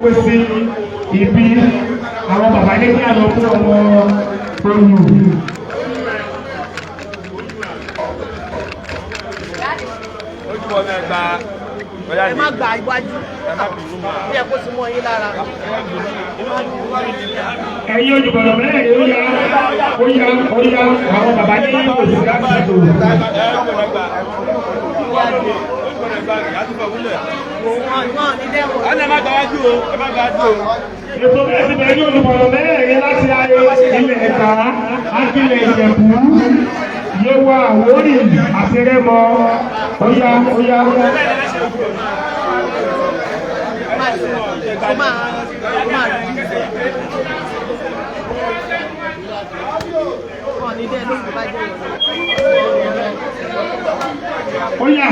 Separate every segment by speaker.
Speaker 1: Pé sí ibi àwọn bàbá ní kí á lọ fún ọmọ olù.
Speaker 2: Ẹ má gba iwájú bí ẹ kó ti mọ yín lára.
Speaker 1: Ẹ̀yin olùbọ̀dọ̀ mẹ́rin, ó yá, ó yá, ó yá. Àwọn bàbá ní òsì láti tò.
Speaker 2: Wọn ní dẹ́wọ̀n.
Speaker 3: Ẹ má gba wájú o, ẹ má gba wájú o.
Speaker 1: Ètò bẹ́ẹ̀ ti bẹ̀rẹ̀ ní olùbọ̀dọ̀ mẹ́rin láti ayé ilẹ̀ Ẹ̀ka, Akílẹ̀ Ìjẹ̀bú, Yewa, Àwórì àti Rẹ́mọ. Ó yá, ó yá.
Speaker 2: Kó máa kó máa rí. Wọn ní dẹ́ lóṣù bá jẹ́ ìwọ̀n.
Speaker 1: Ó yá.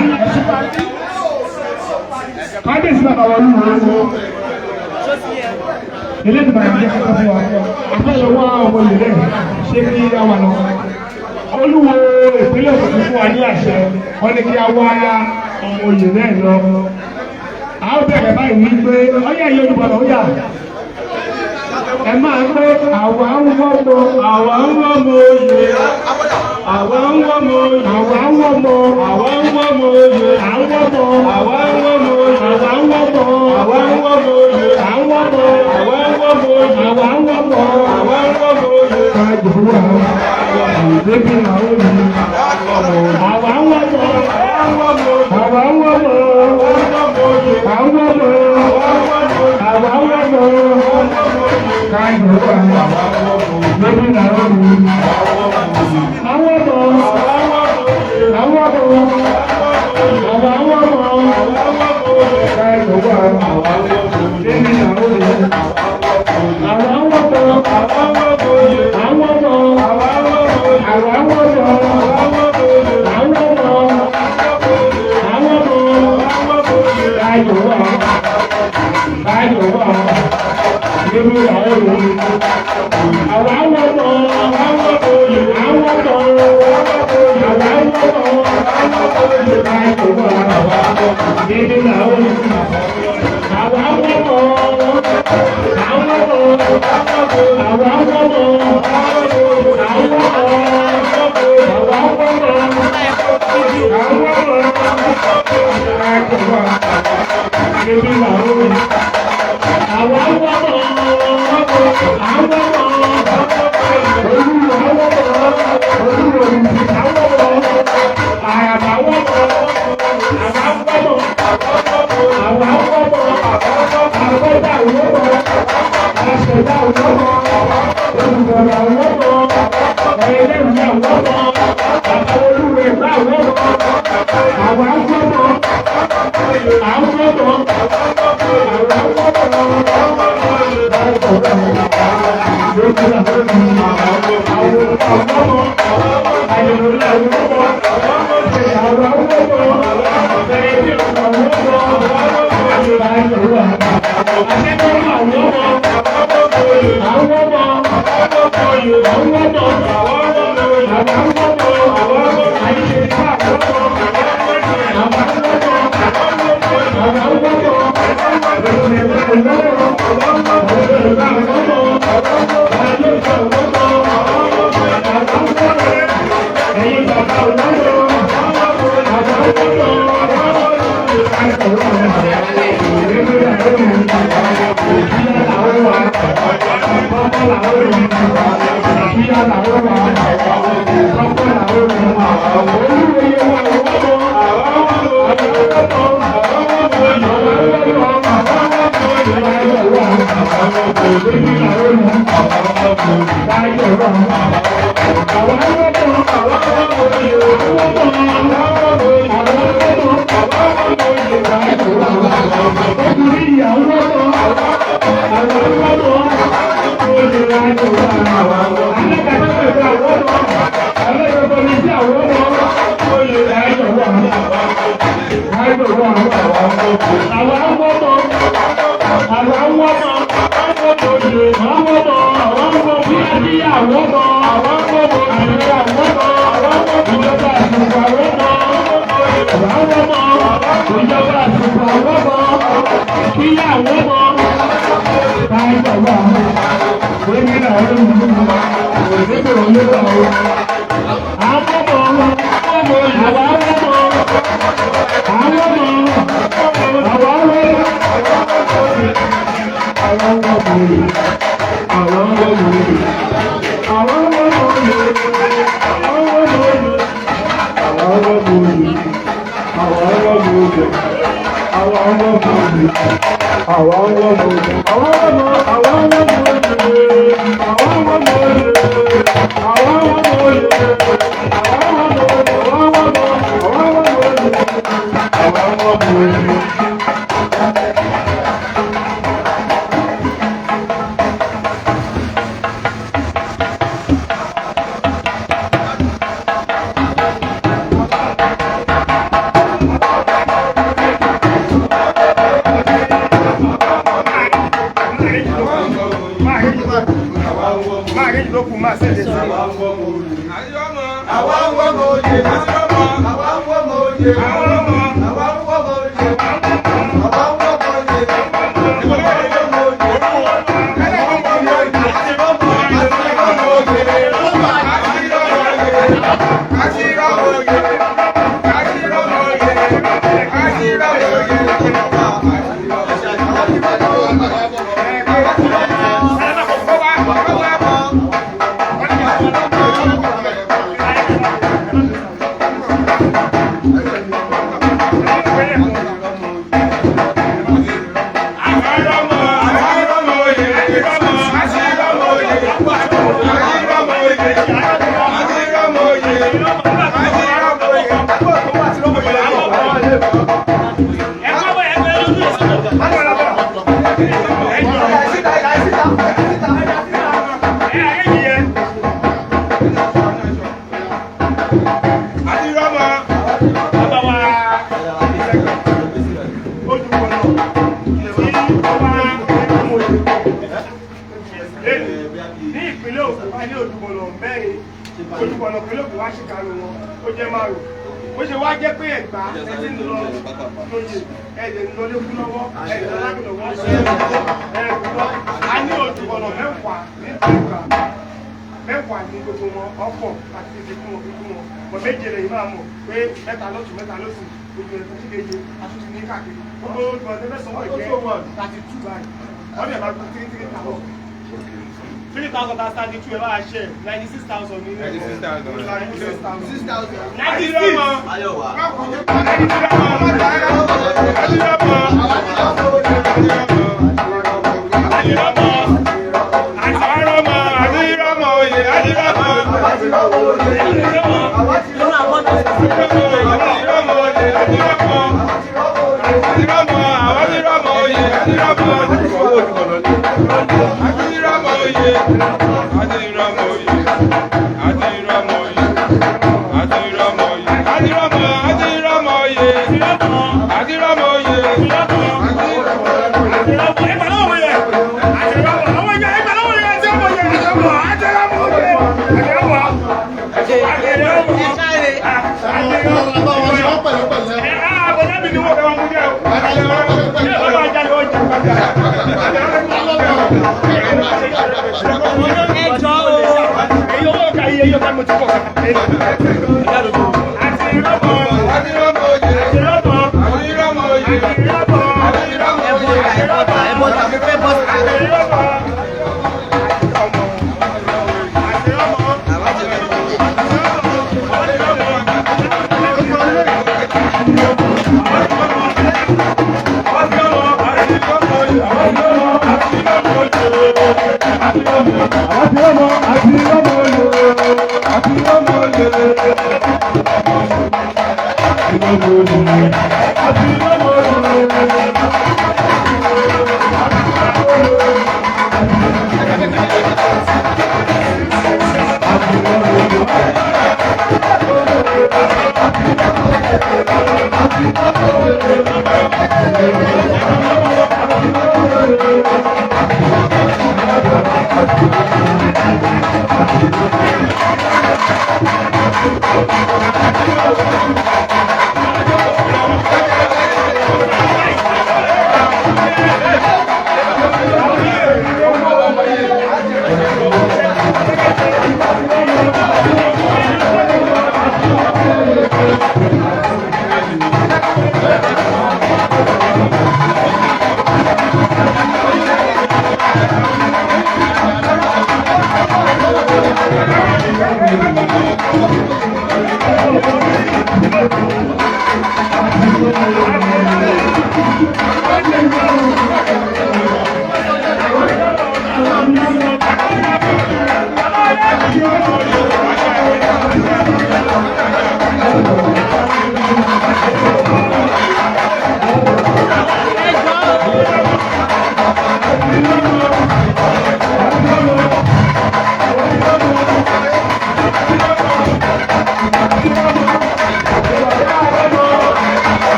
Speaker 1: Kábíyèsí, bàbá wa olúwo.
Speaker 2: Ṣó ti yẹ?
Speaker 1: Eléyìí bàrẹ̀ jẹ́ kọ́kọ́ fún wa. Àfẹ́lẹ́ wá ọmọ ìlú rẹ̀ ṣé kí á wà lọ. Olúwo ìpínlẹ̀ Ògùn fún wa ní àṣẹ, wọ́n ní kí á wá ọmọ oyè náà lọ. A ó bẹ̀rẹ̀ báyìí wípé ọyá ìyá olùbọ̀dọ̀, ó yá, ẹ máa pé àwa ń wọ́mọ,
Speaker 3: Àwa ń wọ́mọ oyè. Àwa ń wọ́mọ oyè.
Speaker 1: Àwa ń wọ́mọ,
Speaker 3: Àwa ń wọ́mọ oyè.
Speaker 1: À ń wọ́mọ,
Speaker 3: Àwa ń wọ́mọ oyè.
Speaker 1: Àwa ń wọ́mọ,
Speaker 3: Àwa ń wọ́mọ oyè.
Speaker 1: À ń wọ́mọ,
Speaker 3: Àwa ń wọ́mọ oyè.
Speaker 1: Àwa ń wọ́mọ.
Speaker 3: Àwa ń wọ́mọ oyè.
Speaker 1: Kájọ wà débi àwọn olùyẹ. Àwa ń wọ́mọ, àwa ń wọ́mọ, à ń wọ́mọ, àwa ń wọ́mọ. Kájọ wà débi àwọn olùyẹ. Àwọn ọmọ, àwọn ọmọ, àwa ń wọ́mọ. Kájọ wà débi àwọn olùyẹ. Àwa ń wọ́mọ, àwọn ọmọ, àwa ń wọ́mọ, àwọn ọmọ, àwọn ọmọ. Kájọ wà, kájọ wà débi àwọn olùyẹ. Àwa ń wọ́mọ, àwọn ọmọ, àwa ń wọ́mọ. Kájọ wà débi àwọn olùyẹ. Àwa ń wọ́mọ, àwọn ọmọ, àwa ń wọ́mọ, àwọn ọmọ, àwa ń wọ́mọ, àwọn ọmọ. Kájọ wà débi àwọn olùyẹ. Àwa ń wọ́mọ, àwọn ọmọ, olúwo àwọn ọmọ, olúwo ìlú àwọn ọmọ, àyàbá wọ́mọ, àwa ń wọ́mọ, àwa ń wọ́mọ, àkọ́dá wọ́mọ, àṣẹ̀dá wọ́mọ, olùgbọ̀nà wọ́mọ, ẹlẹ́rìí wọ́mọ, bàbá olúwo ẹ̀gbá wọ́mọ, àwa ń wọ́mọ, à ń wọ́mọ, àwa ń wọ́mọ. Ìjọba àsìkò àwọn ọmọ, kíyàwó mọ. wà gómìnà olùdókòwò òdòdó àwọn ọmọ àwọn ọmọ àwọn ọmọ àwọn ọmọ àwọn ọmọ àwọn ọmọ àwọn
Speaker 4: Ní ìpínlẹ̀ Ògùn wá ní Òdùbọ̀lọ̀ mẹ́rin, Òdùbọ̀lọ̀ ìpínlẹ̀ Ògùn wá ṣìkàrò wọn, ó jẹ́ márùn. Bó ṣe wá jẹ́ pé Ẹ̀gbá ẹ ti ń lọ lóye, ẹ lè ń lọ lékú lọ́wọ́, ẹ lè lọ lágbè lọ́wọ́, ẹ gbọ́. A ní Òdùbọ̀lọ̀ mẹ́wàá ní Ẹ̀gbá, mẹ́wàá ní gbogbo wọn, ọ̀pọ̀ àti ìfikún wọn, fikún wọn. Bọ̀ méje lè máa mọ̀ pé mẹ́ta lọ́tún mẹ́ta lósì, gbogbo ẹ̀ fún síkejì, àtúntì ní káàkiri. Gbogbo olùkọ́ tẹ́fẹ́ sọ́wọ́ ìjẹ́ 32 báyìí. Wọ́n dẹ̀ máa gbọ́ 3,000. 3,000 times 32 ẹ bá ṣe 96,000 ní 96,000.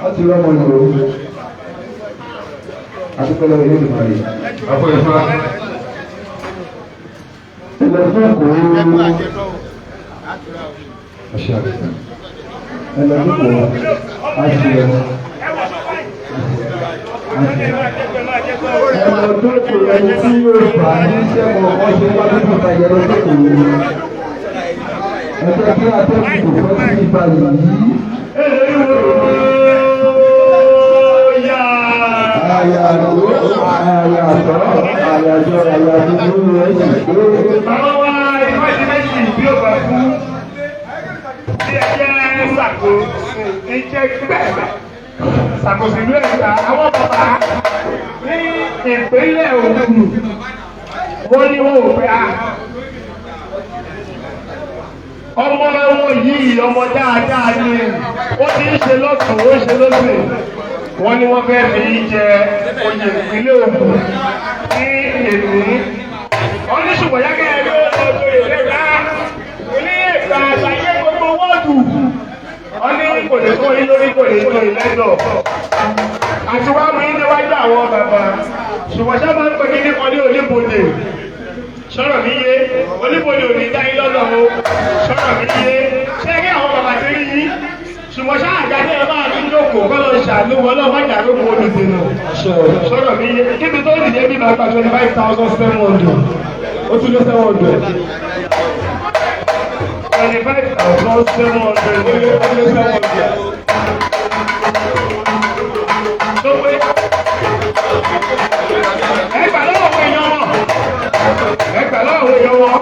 Speaker 3: Láti rọ́mọ ìlú àdúgbò ìlú ìmọ̀lẹ̀.
Speaker 1: Àpò ìfà.
Speaker 3: Ilẹ̀ fún kò ilẹ̀ fún kò àṣẹ. Ẹ̀rọ tó kò ẹni tí yóò fà ní sẹ́wọ̀n ọ̀ṣẹ́ wá nínú ìtajà ẹ̀rọ tó kò wù. Ẹ̀jẹ̀ kí atẹ́kùn kò fẹ́ sí ibà yìí. Àyàtọ̀ àyàtọ̀ àyàjọ àyàtọ̀ lórí ẹ̀yìn pé.
Speaker 4: Bàbá wa ìfọ̀sí méjì bí ó bá kú. Bí ẹ jẹ́ ṣàkóso ìjẹ́ gbẹ̀gbẹ̀. Ṣàkóso ìlú Ẹ̀gbá àwọn bàbá ní ìpínlẹ̀ Ògùn. Wọ́n ní wọ́n ò fẹ́ a. Ọmọ wọn yìí ọmọ dáadáa ni. Wọ́n ti ń ṣe lọ́tùn, ó ń ṣe lọ́sìn. Wọ́n ní wọ́n fẹ́ fi jẹ oyè ìpínlẹ̀ Ògùn ní èmi. Wọ́n ní ṣùgbọ́n yá kẹ́hìn ló lọ sí ìlẹ́gbà ilé ìgbà àgbáyé gbogbo wọ́ọ̀dù. Wọ́n ní kò lè tó yín lórí kò lè tó yín lẹ́dọ̀. Àti wá mú yín níwájú àwọn bàbá. Ṣùgbọ́n ṣá máa ń pè kí nípa ní oníbodè. Sọ̀rọ̀ mi yé, oníbodè ò ní dá yín lọ́nà o. Sọ̀rọ̀ mi yé, ṣé kí àwọn bàbá ti rí yín? Ṣùgbọ́n ṣá àjáde ẹ máa ń jókòó kọ́ lọ ṣàánú wọn náà má jàdó kó olùdènà. Sọ̀rọ̀ mi yé, kíbi tó dìde bí máa gba 25,700.
Speaker 3: Ó tún lé 700.
Speaker 4: 25,700.
Speaker 3: Ó lé 700.
Speaker 4: Tó pé ẹ gbà lọ́wọ́ àwọn èèyàn wọn. Ẹ gbà lọ́wọ́ àwọn èèyàn wọn.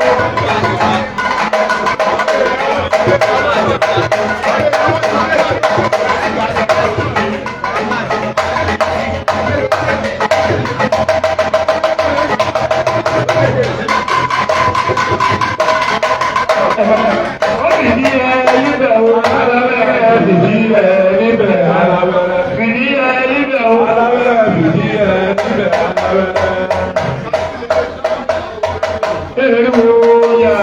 Speaker 4: Ó sì di ẹ níbẹ̀ o, alábẹ́rẹ́ fìdí ẹ níbẹ̀ alábẹ́rẹ́. Fìdí ẹ níbẹ̀ o.
Speaker 3: Alábẹ́rẹ́ fìdí ẹ níbẹ̀ alábẹ́rẹ́.
Speaker 4: Èrè wo yà?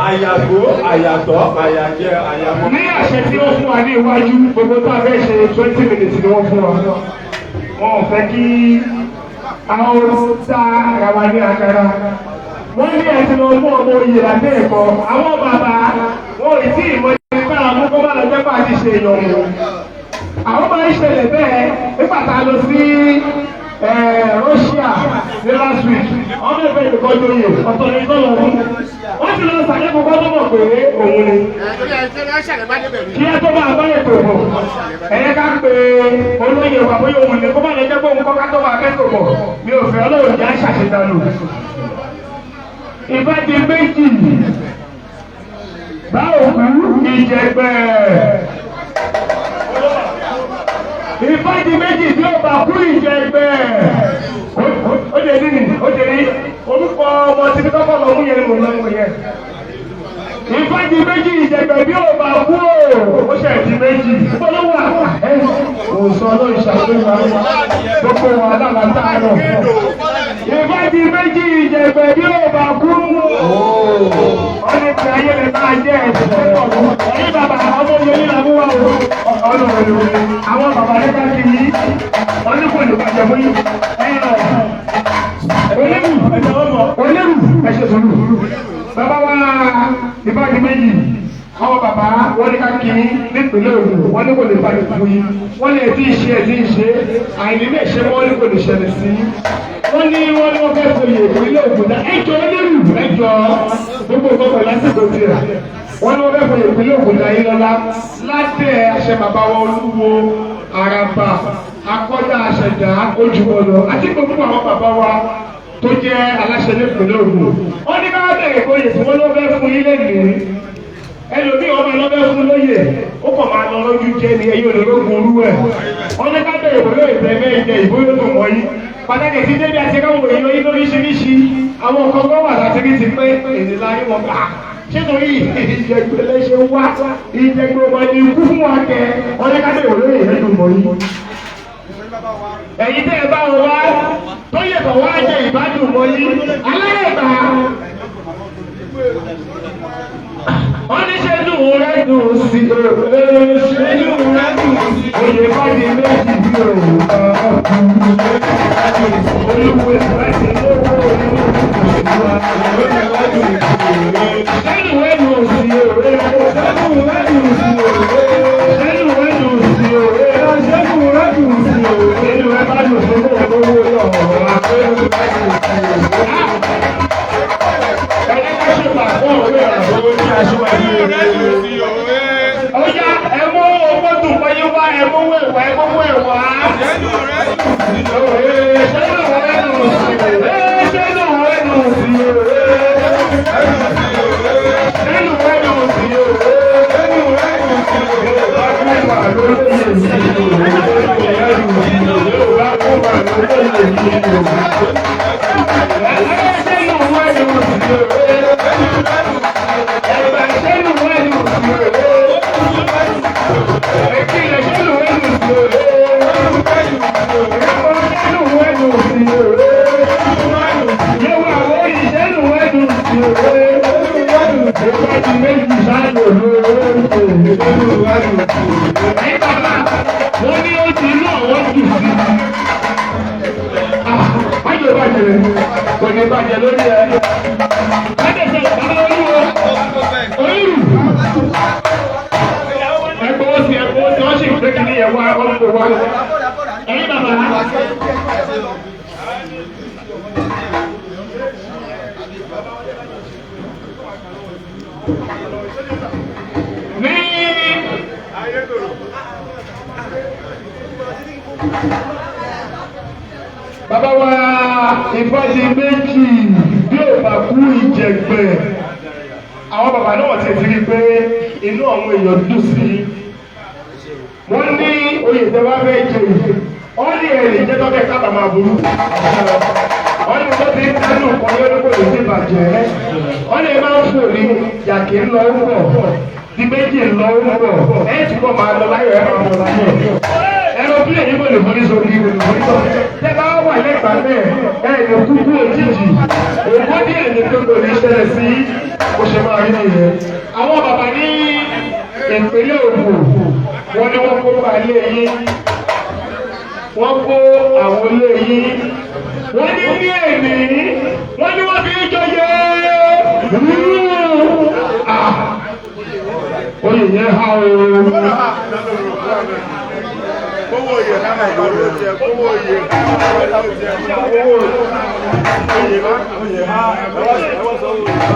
Speaker 3: Àyàgbó, àyàtọ̀, àyàjẹ, àyàmọ́.
Speaker 4: Ní àṣẹ tí wọ́n fún wa ní iwájú, gbogbo tó a fẹ́ ṣe 20 minutes ni wọ́n fún wa. Wọn ò fẹ́ kí àwọn tá ara wa ní agara. Wọ́n ní ẹ̀sìn lọ mú ọmọ oyè láti ẹ̀kọ́. Àwọn bàbá wọn ò tí ì mọ ibi tá a mú kó má lọ jẹ́ pé a ti ṣe ìyọ̀mù. Àwọn máa ń ṣẹlẹ̀ bẹ́ẹ̀ nígbà tá a lọ sí Russia ní last week. Wọ́n fẹ́ẹ́ fẹ́ ìkọ́ joyè ọ̀tọ̀ ní tọ́lọ̀ mú. Wọ́n ti lọ sàlẹ̀ kókó tó mọ̀ pé òun ni kí ẹ tó máa bá ètò bọ̀ ẹ̀yẹ ká pé olóyè wà bóyá òun ni kó má lè jẹ́ pé òun kọ́ ká tó máa kẹ́kọ̀ọ́ bọ̀ mi ò fẹ́ ọlọ́run jẹ́ àṣàṣetánù. Ìfẹ́ di méjì bá òkú ìjẹgbẹ́. Ìfẹ́ di méjì tí ó bá kú ìjẹgbẹ́. Ó lè ní ó lè ní orúkọ ọmọ tí kọ́kọ́ lọ mú yẹn ni mò ń lọ mú yẹn. Ìfẹ́ di méjì ìjẹgbẹ́ bí ó bá kú o, ó ṣe di méjì. Bọ́lá wà ẹ kò sọ
Speaker 1: Ọlọ́run ṣàlùwà gbogbo wàhálà látàárọ̀. Ìfájì méjì ìjẹ̀gbẹ̀ bí ó bá kú. Wọ́n ní kí ayé lè máa jẹ́ ẹ̀sìn pọ̀. Ẹ̀yin bàbá ọmọ oyè yìí làbú wa o. Ọlọ́run àwọn bàbá rẹ̀ ká kiri. Wọ́n ní kò lè bàjẹ́ fún yín. Olérù olérù ẹ ṣe sùúrù. Bàbá wa ìfájì méjì àwọn bàbá wọ́n ní ká kiri nípìnlẹ̀ Ògùn wọ́n ní kò lè bàjẹ́ fún yín. Wọ́n lè tí ì ṣe ẹ̀ tí ì ṣe àìní lè ṣe wọ́n ní kò lè ṣẹlẹ̀ sí yín. Wọ́n ní wọ́n ní wọ́n fẹ́ foyè ìpínlẹ̀ Ògùn náà ẹjọ́ onírù ẹjọ́ gbogbo gbogbo lásìkò tiẹ̀. Wọ́n ní wọ́n fẹ́ foyè ìpínlẹ̀ Ògùn náà yín lọ́lá lábẹ́ àṣẹ bàbá wọn Olúwo Àràbà akọ́dá àṣẹdá ojúbọ̀lọ̀ àti gbogbo àwọn bàbá wa tó jẹ́ aláṣẹ nípìnlẹ̀ Ògùn. Wọ́n ní ká bẹ̀rẹ̀ foyè tí wọ́n ló fẹ́ fún yín lẹ́nìí ẹlòmíì ọmọ ẹlọ́bẹ̀ fún lóye ó kàn máa lọ lójú jẹ́ ni ẹ̀yin ológun orú ẹ̀ wọ́n ní ká bẹ̀rẹ̀ pẹ̀lú ìfẹ́ mẹ́jẹ ìbóyè tó mọ̀ yín pàtàkì tí débi àti káwọn èèyàn yín lóríṣiríṣi àwọn kan kọ́ wà láti rí ti pé èdè láyé wọn gbà ṣé torí ìjẹgbẹ́lẹ́ ṣe wá ìjẹgbẹ́ ọmọ ẹni ikú fún wa kẹ wọ́n ní ká bẹ̀rẹ̀ pẹ̀lú ìfẹ́ tó mọ̀ yín. Ẹ̀yin tẹ́ ẹ bá wọn wá tó yẹ kọ̀ wá jẹ ìbádùn mọ́ yín alẹ́ ìgbà wọ́n ní ṣe dùn rẹ̀ dùn sí ṣe dùn rẹ̀ dùn sí oyè bá di méjì bí òun olúwo ìfẹ́ lówó olúwo ṣe dùn rẹ̀ dùn sí òwe ṣe dùn rẹ̀ dùn sí òwe ṣe dùn rẹ̀ dùn sí òwe ṣe dùn rẹ̀ dùn sí òwe ṣe dùn rẹ̀ bá dùn sí owó lọ́wọ́ Ọya ẹmú owó dùn pẹ́yì wá ẹmú owó ẹ̀wà ẹmú owó ẹ̀wà. Wọ́n ní ó ti inú àwọn jù sí. Májò bàjẹ́ kò ní bàjẹ́ lórí ẹ. Kájọ̀sọ̀ bàbá olúwo olúrù. Ẹgbẹ́ ó sì ẹgbẹ́ ó sì wọ́n sì gbé kí ní ẹ̀wá ọ̀pọ̀ wa. Ẹ̀yin bàbá. Ní bàbá wa ìfọ́sí méjì bí ò bá kú ìjẹ̀gbẹ́ àwọn bàbá náà ti ti rí i pé inú àwọn èèyàn dùn sí i wọ́n ní oyè tẹ́ wá fẹ́ jẹ yìí wọ́n ní ẹ̀rì jẹ́ tọ́kẹ́ kábà máa burú wọ́n ní wọ́n ti ń kánú kan yóò kó lè ti bàjẹ́ wọ́n lè máa ń fò ní yàkí ń lọ ń bọ̀ di méjì ń lọ ń bọ̀ ẹ̀ túbọ̀ máa lọ láyọ̀ ẹ̀ máa bọ̀ láyọ̀ ẹ̀rọ bí èyí kò lè fún ní sókè kò lè fún ní sókè tẹ́ bá wà lẹ́gbàá bẹ́ẹ̀ ẹ̀ lè kúkú òjijì òkú díẹ̀ ní gbogbo ní ṣẹlẹ̀ sí bó ṣe máa rí nìyẹn. Àwọn bàbá ní ìpínlẹ̀ Ògùn wọ́n ní wọ́n kó balẹ̀ yín wọ́n kó àwọn ilé yín wọ́n ní ní èmi wọ́n ní wọ́n fi ń jọyè oyè yẹn há o.
Speaker 4: Kówó oyè kówó oyè kówó oyè oyè ha ẹwọ́ sọ oyè ha.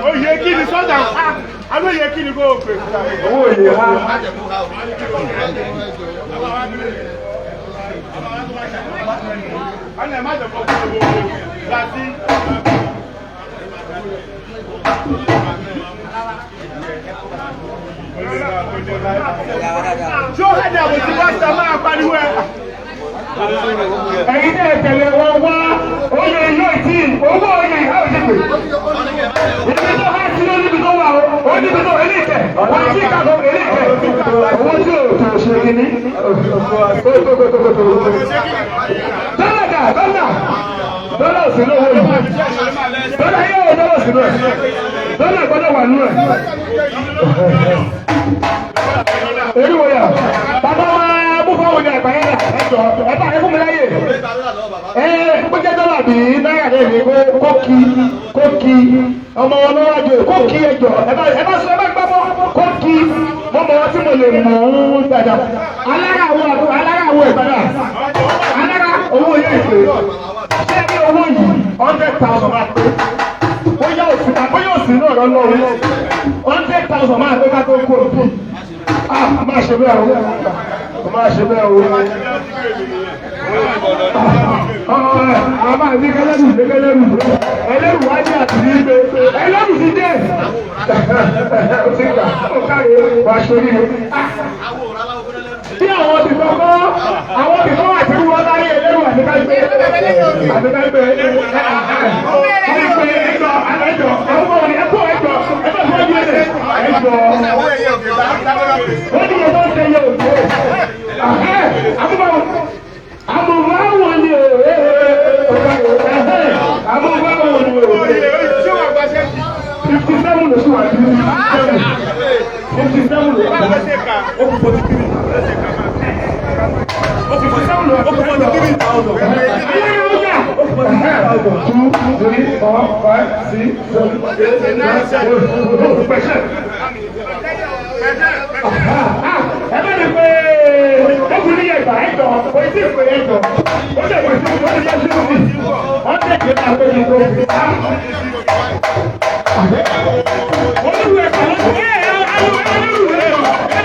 Speaker 4: Oyè kí ni sọ́jà alóye kí ni kò pè.
Speaker 1: Owó oyè ha.
Speaker 4: Ọ̀nà ẹ̀ má jẹ́ kó gbogbo láti. Ṣé ó hẹ́dẹ̀ àbòsí wá sá máa pariwo ẹ̀?
Speaker 1: Ẹ̀yin náà tẹ̀lé wọn wá oyè yóò tí Owó oyè ìhà òsì pè. Ibi tó há sí ló níbi tó wà o, ó níbi tó eléèkẹ́, wọ́n ti kàkọ́ eléèkẹ́. Owó tí o tó ṣe kìíní. Dọ́là dà dọ́là. Dọ́là òsì lówó yìí. Dọ́là yóò dọ́là òsì lówó. Dọ́là gbọ́dọ̀ wà nú ẹ̀. Eriwo yà, bàbá wa búfọ́ wo ni àgbáyé rà ẹ̀jọ̀ ẹ bá ẹ fún mi láyè. Ẹ kó jẹ́ dọ́là bí náírà lè rí kó kí kó kí ọmọ wọn lọ́wọ́ àjò kó kí ẹjọ̀ ẹ bá ẹ bá sọ ẹ bá gbọ́ mọ́ kó kí mọ́ mọ́ tí mo lè mú un dáadáa. Alára àwọn àbúrò alára àwọn ìbàdà alára owó yẹn ìpè ṣé ẹ ní owó yìí 100,000 máa pé bóyá òsì bóyá òsì náà lọ lọ́wọ́ 100,000 máa pé ká tó kó o. Ah, máa ṣe bẹ́ẹ̀ o, máa ṣe bẹ́ẹ̀ o. Àwọn máa ní kẹlẹ́rù ní kẹlẹ́rù. Ẹlẹ́rù wá ní àti ní ibẹ̀. Ẹlẹ́rù ti dé. Ó ti gbà, ó káre, wàá ṣorí rẹ̀. Bí àwọn ti kọ́kọ́, àwọn ti kọ́ àti wọ́n bá rí ẹlẹ́rù àti ká gbé. Àti ká gbé. Ẹgbẹ́ ẹjọ́ ẹjọ́ ẹ̀kọ́ ẹ̀kọ́ ẹjọ́ ẹ̀kọ́ ẹjọ́. Wọ́n ní ìyẹn ṣe yẹ òkè. Àbúbáwo ni òwe. Àbúbáwo ni òwe. 57 ló sì wà ní 57 ló wà ní. Ó kù 43. Ó kù 47 ló wà ní. 2, 3, 4, 5, 6, 7, 8, 9, 10. Ẹ bá mi pé ọkùnrin yẹn gbà ẹjọ kò tí ì pé ẹjọ ó lè pè sí ó lè yẹ sí òbí wọn lè ké máa pé yìí tó fi á. Olúwẹ̀ kàn ló ẹ ẹ olúwẹ̀ ẹ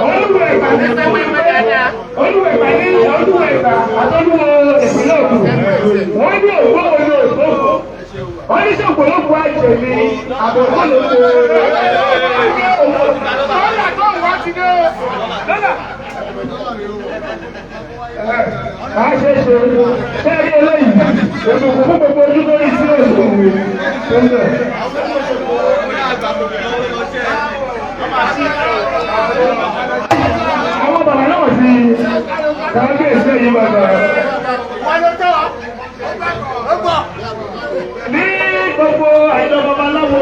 Speaker 1: olúwẹ̀ gbà ní olúwẹ̀ gbà ní olúwẹ̀ gbà àtọ́lúwọ̀ ìpínlẹ̀ Ògùn wọ́n ní ògbó olú ògbó wọ́n ní sọ̀pọ̀lọpọ̀ àjẹ́ ní àbọ̀kọ́lọ́pọ̀
Speaker 4: Dọ́là tó wá ti dé. Dọ́là.
Speaker 1: Máa ṣe ṣe ṣẹ́rí eléyìí òṣùkú fún gbogbo ojú lórí sí òṣùkú tó ń bẹ̀. Àwọn bàbá náà ti kábíyèsí èyí bàbá. Ní gbogbo àjọ babaláwo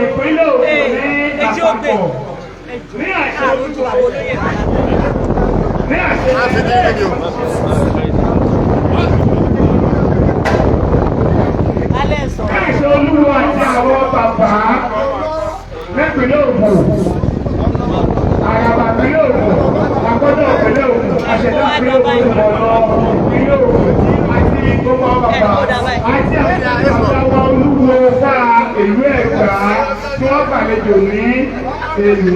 Speaker 1: ìpínlẹ̀ Ògùn ní àpapọ̀ ní àṣẹ ní àṣẹ. Káàṣẹ olúwa àti àwọn bàbá nípínlẹ̀ Ògùn, àràbà ìpínlẹ̀ Ògùn, àkọ́dọ̀ ìpínlẹ̀ Ògùn, àṣẹ̀dá ìpínlẹ̀ Ògùn, ọ̀nà ìpínlẹ̀ Ògùn àti gbogbo àwọn bàbá àti àwọn bàbá wa olúwo fà ìlú Ẹ̀gbá tí wọ́n gbàlejò ní èlú.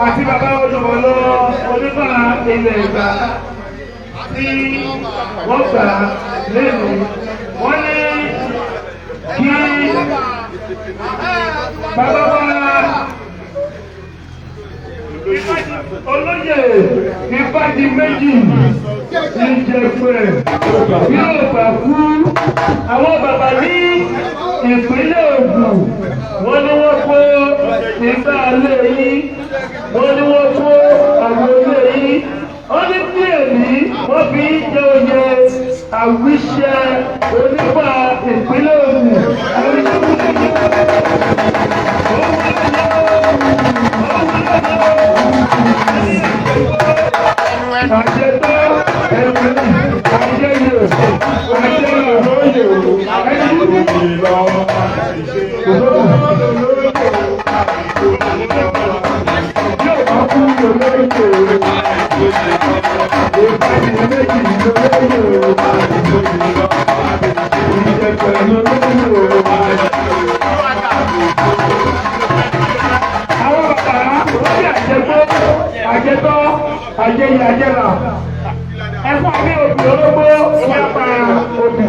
Speaker 1: Àti bàbá olùmọ̀lọ́ onífà ilẹ̀ Ẹ̀gbá tí wọ́n gbà lẹ́nu. Wọ́n ní kí bàbá wa olóyè Ifádiméjì Ìjẹ̀pẹ̀ yóò bá kú. Àwọn bàbá ní ìpínlẹ̀ Ògùn wọ́n ní wọ́n kó igbá ilé yín, wọ́n ní wọ́n kó àwọn ilé yín. Wọ́n ní bí èmi wọ́n fi ń jẹ oyè àwíṣẹ onífà ìpínlẹ̀ Ògùn. Àjẹtọ́ ẹ̀rù àjẹyè àjẹyè yóò bá kú olóyè Ifádiméjì lóyè Ìjẹ̀pẹ̀ lóyè. Àwọn bàbá wọ́n ní àjẹgbó àjẹtọ́ àjẹyè àjẹlà ẹ̀fọ́ mi òbí orógbó ní apá òbí.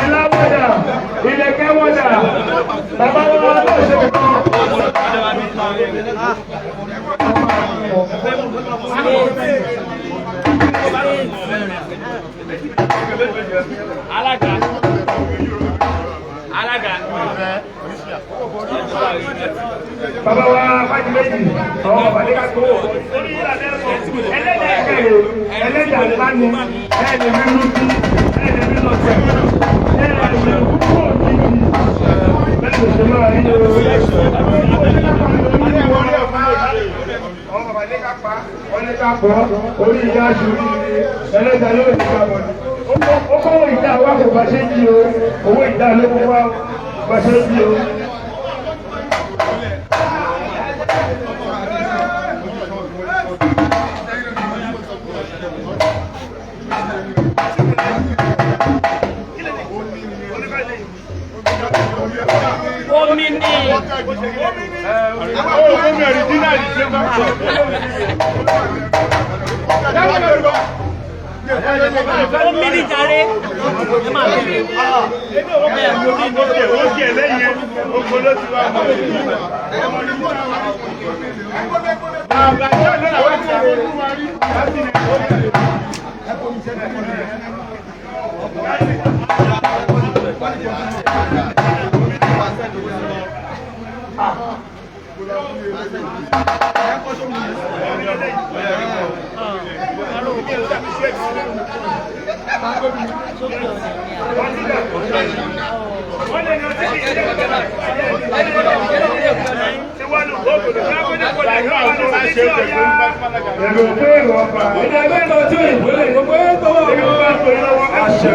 Speaker 1: Ìlà wọ̀dà ìlẹ̀kẹ̀ wọ̀dà bàbá wọn ló ṣe kọ́.
Speaker 5: Alága. Alága.
Speaker 1: Bàbá wa fájú méjì, àwọn bàbá ní ká tó. Ẹlẹ́dàá kẹrò, ẹlẹ́dàá ńlá ni, ẹ̀ẹ́dì mímú sí, ẹ̀ẹ́dì mímú ọ̀sẹ̀, ẹ̀ẹ́dì mímú kúrò níbi. Bẹ́ẹ̀ ló ṣe máa rí o. Àwọn bàbá ní ká pa, wọ́n ní ká pọ̀, orí ìyá aṣọ orí ni ẹlẹ́dàá yóò ní ká bọ̀ ni. Ó kọ́wọ́ ìdá wa kò bá ṣe ń jí o, owó ìdá ló kó wá bá ṣe ń jí o.
Speaker 5: Omi ni. Omi ni jàre. Ẹ máa bẹ̀rẹ̀.
Speaker 1: Èrò pé èrò ọ̀pá. Ẹ̀dá ẹgbẹ́ lọ tí òyìnbó lè gbogbo ẹ̀ tó wà. Èrò bá tó yín lọ́wọ́. Àṣà.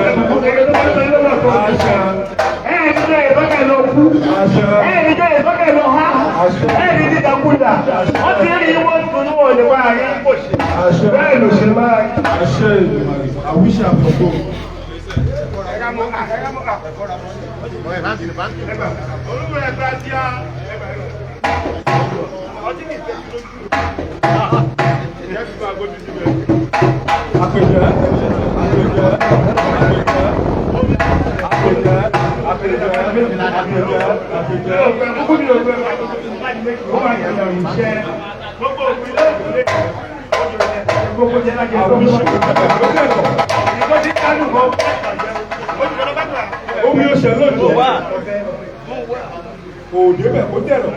Speaker 1: Èrò tó bá tó yín lọ́wọ́ kọ́. Àṣà. Ẹ̀ẹ́dì jẹ́ ìbákẹ́ lọ kú. Àṣà. Ẹ̀ẹ́dì jẹ́ ìbákẹ́ lọ há. Àṣà. Ẹ̀ẹ́dì dídàkudà. Wọ́n ti rí wọ́n tún wọ́n lè wá ayé kò ṣe.
Speaker 3: Àṣẹ.
Speaker 1: Bẹ́ẹ̀ ló ṣe máa rí.
Speaker 3: Àṣẹ Èdùmàrè. Àwíṣe àfọ̀gbọ́. Àpèjẹ. Àpèjẹ. Àpèjẹ. Àpèjẹ. Àpèjẹ. Àpèjẹ. Omi oṣù lónìí. Kò débẹ̀ kó tẹ̀rọ.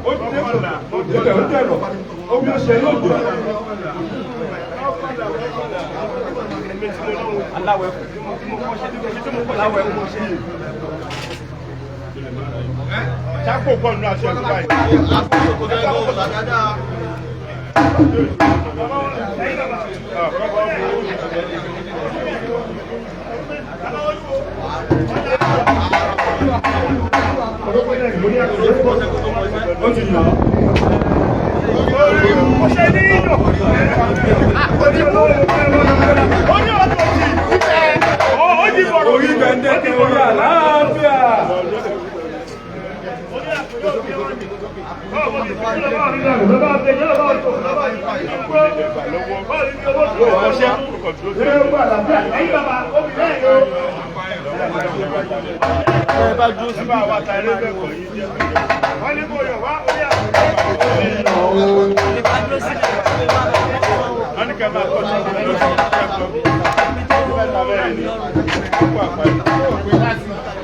Speaker 3: Ó débẹ̀ ó tẹ̀rọ. Omi oṣù lónìí.
Speaker 4: Sápò pọ̀ nínú aṣọ ìlú báyìí.
Speaker 3: Ó ti yàn án. Orí gbẹ̀ndẹ̀kẹ̀ orí àlàáfíà.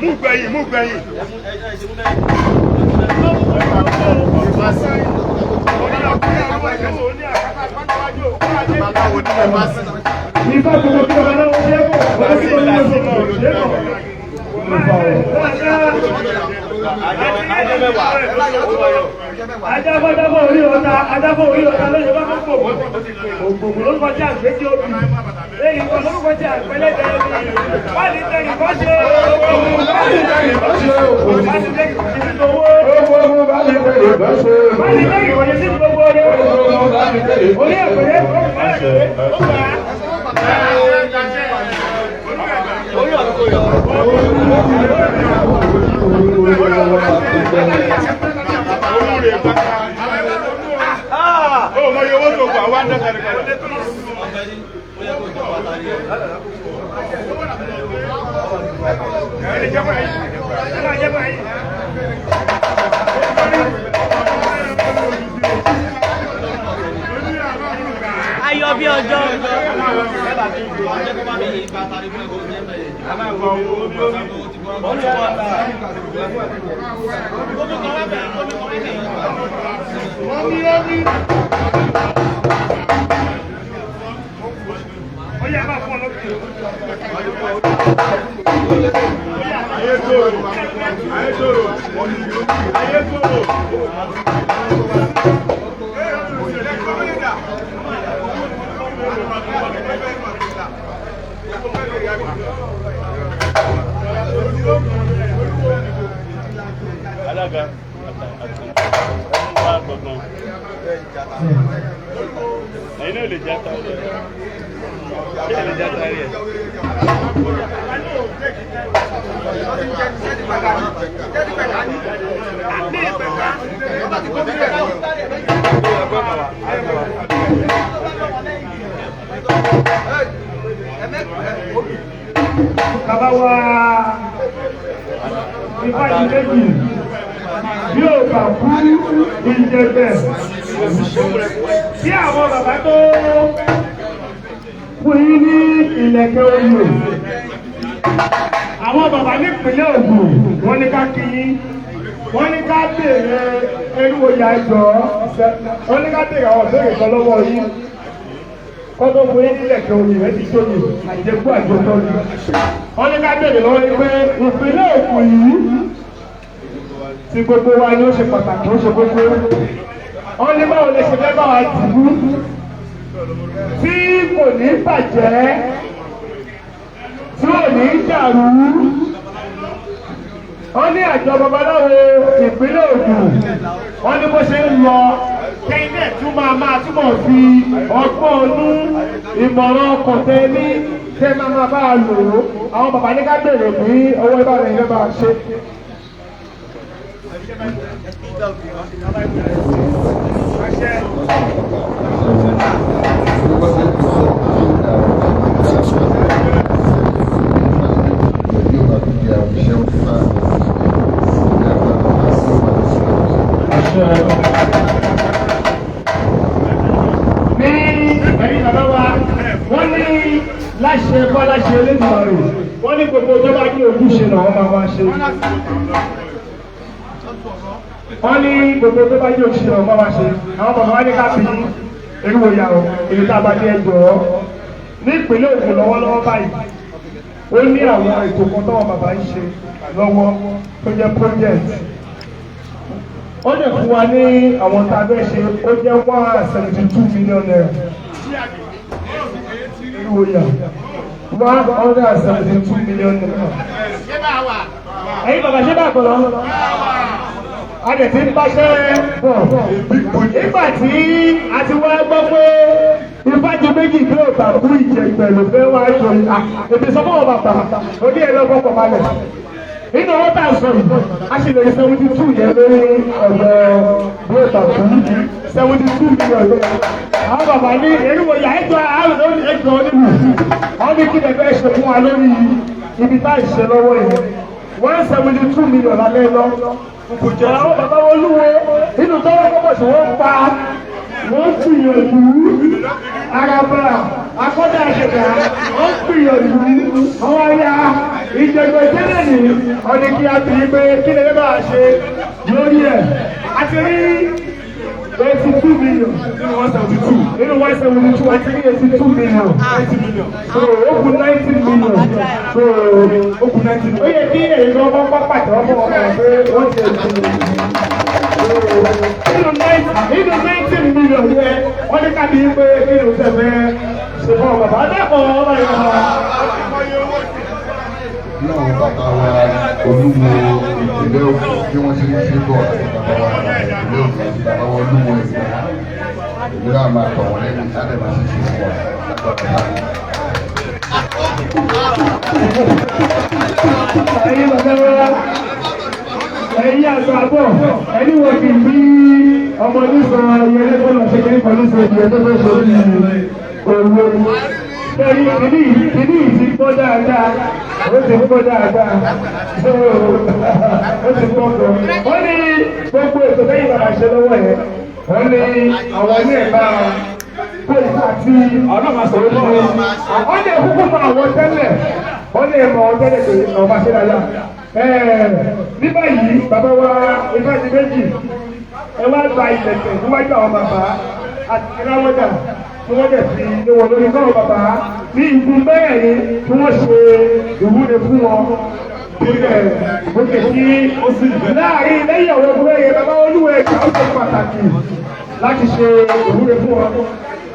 Speaker 4: Mú gbẹ̀yìn, mú gbẹ̀yìn.
Speaker 1: Ifá gbogbo tí babaláwo ṣe é kọ̀, wọ́n ti kọ́ nínú oṣù ṣe é kọ̀. Ajábọ́jábọ́ orí ọ̀tá, ajábọ́ orí ọ̀tá lóye bá kó pò. Ògbògbò ló kọjá àgbéjì obì. Èyí kan ló kọjá àgbẹ̀lẹ́dẹ̀ ẹni. Báyìí tẹ̀yìn bá ṣe òògùn.
Speaker 3: Báyìí tẹ̀yìn bá ṣe òògùn.
Speaker 1: Báyìí tẹ̀yìn kò sí nínú owó.
Speaker 3: Ogun bá mi pè é bá ṣe.
Speaker 1: Báyìí tẹ̀yìn kò sí gbogbo rẹ̀.
Speaker 3: Ogun bá mi pè é.
Speaker 1: Orí ẹ̀kọ́lẹ́ ó gbà á.
Speaker 3: Orí
Speaker 4: rè bàtà. Ó mọ iye owó tó gbà wá ń dọ́ta nìkan.
Speaker 5: Ayọ̀ bí ọjọ́.
Speaker 4: Ayétòrò, ayétòrò, ayétòrò.
Speaker 6: Alága wá gbọ̀ngàn ẹ̀yin náà lè já tari ẹ̀, ṣé ẹ lè já tari ẹ̀?
Speaker 1: Bàbá wa ifá yìí méjì bí ò bá kú ìjẹgbẹ́ bí àwọn bàbá tó fún yín ní ìlẹ̀kẹ̀ oyè, àwọn bàbá nípìnlẹ̀ Ògùn wọ́n ní ká kí yín, wọ́n ní ká béèrè eriwo ya ẹjọ́, wọ́n ní ká béèrè àwọn ìbéèrè kan lọ́wọ́ yín kọ́tọ́ fún yín nílẹ̀kẹ̀ oyè rẹ ti tóyè àjẹkú àjọtọ́ ni. Wọ́n ní ká béèrè lọ́wọ́ yín pé ìpínlẹ̀ Ògùn yìí tí gbogbo wa ni ó ṣe pàtàkì, ó ṣe kókó. Wọ́n ní báwo lè ṣe fẹ́ bá wa dìbò tí kò ní bàjẹ́, tí ò ní dàrú. Wọ́n ní àjọ babaláwo ìpínlẹ̀ Ògùn, wọ́n ní bó ṣe ń lọ kẹ́yìn náà tún máa túbọ̀ fi ọgbọ́n ọdún ìmọ̀ràn ọkọ̀ tẹ ní tẹ́ máa bá a lò ó. Àwọn bàbá ní ká bèrè ní ọwọ́ ìbára ẹ̀yẹ́ bá a ṣe. Ní ẹ̀yìn bàbá wa, wọ́n ní láṣẹ bọ́ láṣẹ Elédùmarè, wọ́n ní gbogbo tó bá ní ojúṣe làwọn máa wá ṣe. Wọ́n ní gbogbo tó bá ní ojúṣe làwọn máa wá ṣe. Àwọn bàbá wa ní ká fi eriwo ya o, èyí tá a bá ní ẹjọ́ ní ìpínlẹ̀ Ògùn lọ́wọ́lọ́wọ́ báyìí, ó ní àwọn ètò kan táwọn bàbá ń ṣe lọ́wọ́ tó jẹ́ project. Ó lè fún wa ní àwọn tá a fẹ́ ṣe, ó jẹ́ ₦172 million. Eriwo ya ₦172 million. Ẹ̀yin bàbá, ṣé bá gbọ́ lọ? A dẹ̀ ti ń báṣẹ́ bọ̀. Nígbà tí a ti wá gbọ́ pé ìfájú méjì bí ò bá kú ìjẹ̀gbẹ̀ ló fẹ́ wá ṣe, èmi sọ fún wọn bàbá oní ẹ̀ lọ́gbọ́n pọ̀ balẹ̀. Nínú owó tá a sọ yìí, a sì lè rí 72 yẹn lórí ọ̀dọ̀ bí ò bá kú 72 million yẹn. Àwọn bàbá ní eriwo yà ẹjọ́ àrùn lórí ẹjọ́ onílù. Wọ́n ní kí lè fẹ́ ṣe fún wa lórí ibi tá à ń ṣe lọ́wọ́ yìí. 172 million lálẹ́ lọ. Àwọn bàbá olúwo nínú tọ́wọ́ kọ́kọ́ tí wọ́n pa, wọ́n gbìyànjú araba akọ́dà àṣẹ̀dá, wọ́n gbìyànjú àwọn aya ìjẹ̀gbẹ̀ tẹ́lẹ̀ ní ọdún kí a bí pé kí lè bá a ṣe lórí ẹ̀. A ti rí 82 million
Speaker 4: Nínú 172.
Speaker 1: Nínú 172, a ti rí 82 million. So ó kù 90 million. So ó kù 90 million. Ó yẹ kí èyí kan kọ́kọ́ pàtẹ́wọ́ fún ọmọ rẹ̀ pé wọ́n ti ẹ̀ nínú 90 million yẹn, wọ́n ní ká bí pé kí ló tẹ̀ fẹ́ ṣe fún ọ bàbá dẹ́kun ọmọ yẹn wá.
Speaker 3: Náà bàbá wa olúwo ìpínlẹ̀ Ògùn bí wọ́n ṣe ń ṣe bọ̀, àti bàbá wa ìpínlẹ̀ Ògùn àti bàbá wa olúwo ìpínlẹ̀ ìlú àmà tọ̀ wọ́n lẹ́nu sáré máa ṣe ṣe fún wa lágbára báyìí.
Speaker 1: Ẹ̀yin bàbá wa. Ẹ̀yin àgbà bọ̀, ẹni wọ́n ti bí ọmọ nísàn ẹyẹlé tó lọ ṣe kí nípa nísàn ìdíyẹ tó fẹ́ ṣe bí owó. Bẹ́ẹ̀ni kìíní ti gbọ́ dáadáa, ó ti gbọ́ dáadáa, ó ti gbọ́ gan. Wọ́n ní gbogbo ètò lẹ́yìn bàbá ṣe lọ́wọ́ yẹn, wọ́n ní àwọn ilé ẹ̀ bá kó ipa tí ọlọ́mà sọ̀rọ̀ lọ́wọ́. Wọ́n ní kúkú mọ àwọn tẹ́lẹ̀, wọ́n ní mọ àwọn tẹ́lẹ̀ pé ọba ṣe dáadáa. Ní báyìí, bàbá wa Ifádìméjì, ẹ wá gba ìlẹ̀kẹ̀ níwájú àwọn bàbá àti ìráwọ́dà tí wọ́n dẹ̀ fi lé wọn lórí kọ́rọ̀ bàbá ní igun mẹ́rin tí wọ́n ṣe ìwúre fún wọn. Bókè kí láàrin lẹ́yìn àwọn ọmọ yẹn bàbá Olúwẹ̀gbà ó ṣe pàtàkì láti ṣe ìwúre fún wọn.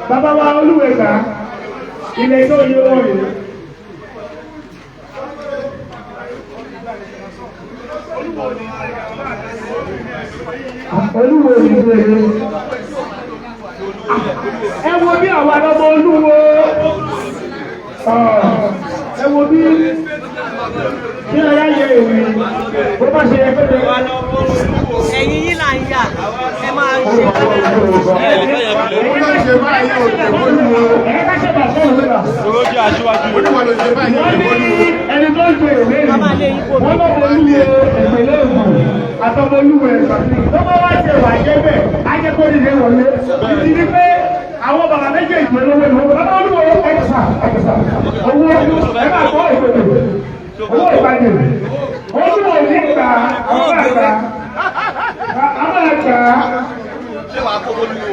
Speaker 1: Bàbá wa Olúwẹ̀gbà ilẹ̀ tó yẹ wọ́n rèé. Olúwo ìlú èrè. Ẹ wo bí àwọn ọmọ Olúwo. Ẹ wo bí kí ọ̀yá yẹ èmi bó bá ṣe yẹ pé.
Speaker 5: Ẹ̀yin yín là ń yà, ẹ máa ṣe kámẹ́rà.
Speaker 3: Òun náà ṣe báyìí ò lè bólúwo.
Speaker 1: Ẹ ká ṣe bàtọ́ òun lọ.
Speaker 6: Olójú aṣíwájú.
Speaker 3: Oníwọ̀n ló ṣe báyìí ò
Speaker 1: Wọ́n
Speaker 3: lè
Speaker 1: ní
Speaker 3: bólúwo.
Speaker 1: ẹni tó ń gbé ìwé rẹ̀ wọ́n lọ́mọ Olúwo ìpínlẹ̀ Ògùn àtọmọ Olúwo Ẹ̀gbá. Tó bá wá ṣe wà jẹ́ bẹ́ẹ̀, á jẹ́ kó nílé wọlé. Ìdí ni pé àwọn bàbá méjèèjì olówó ìlú bàbá Olúwo ẹ̀kísà ẹ̀kísà owó ẹ máa gbọ́ ìpèdè owó ìpàdé Olúwo ní gbà àwọn àgbà àwọn àgbà
Speaker 2: Ṣé wàá kó wọlúwo?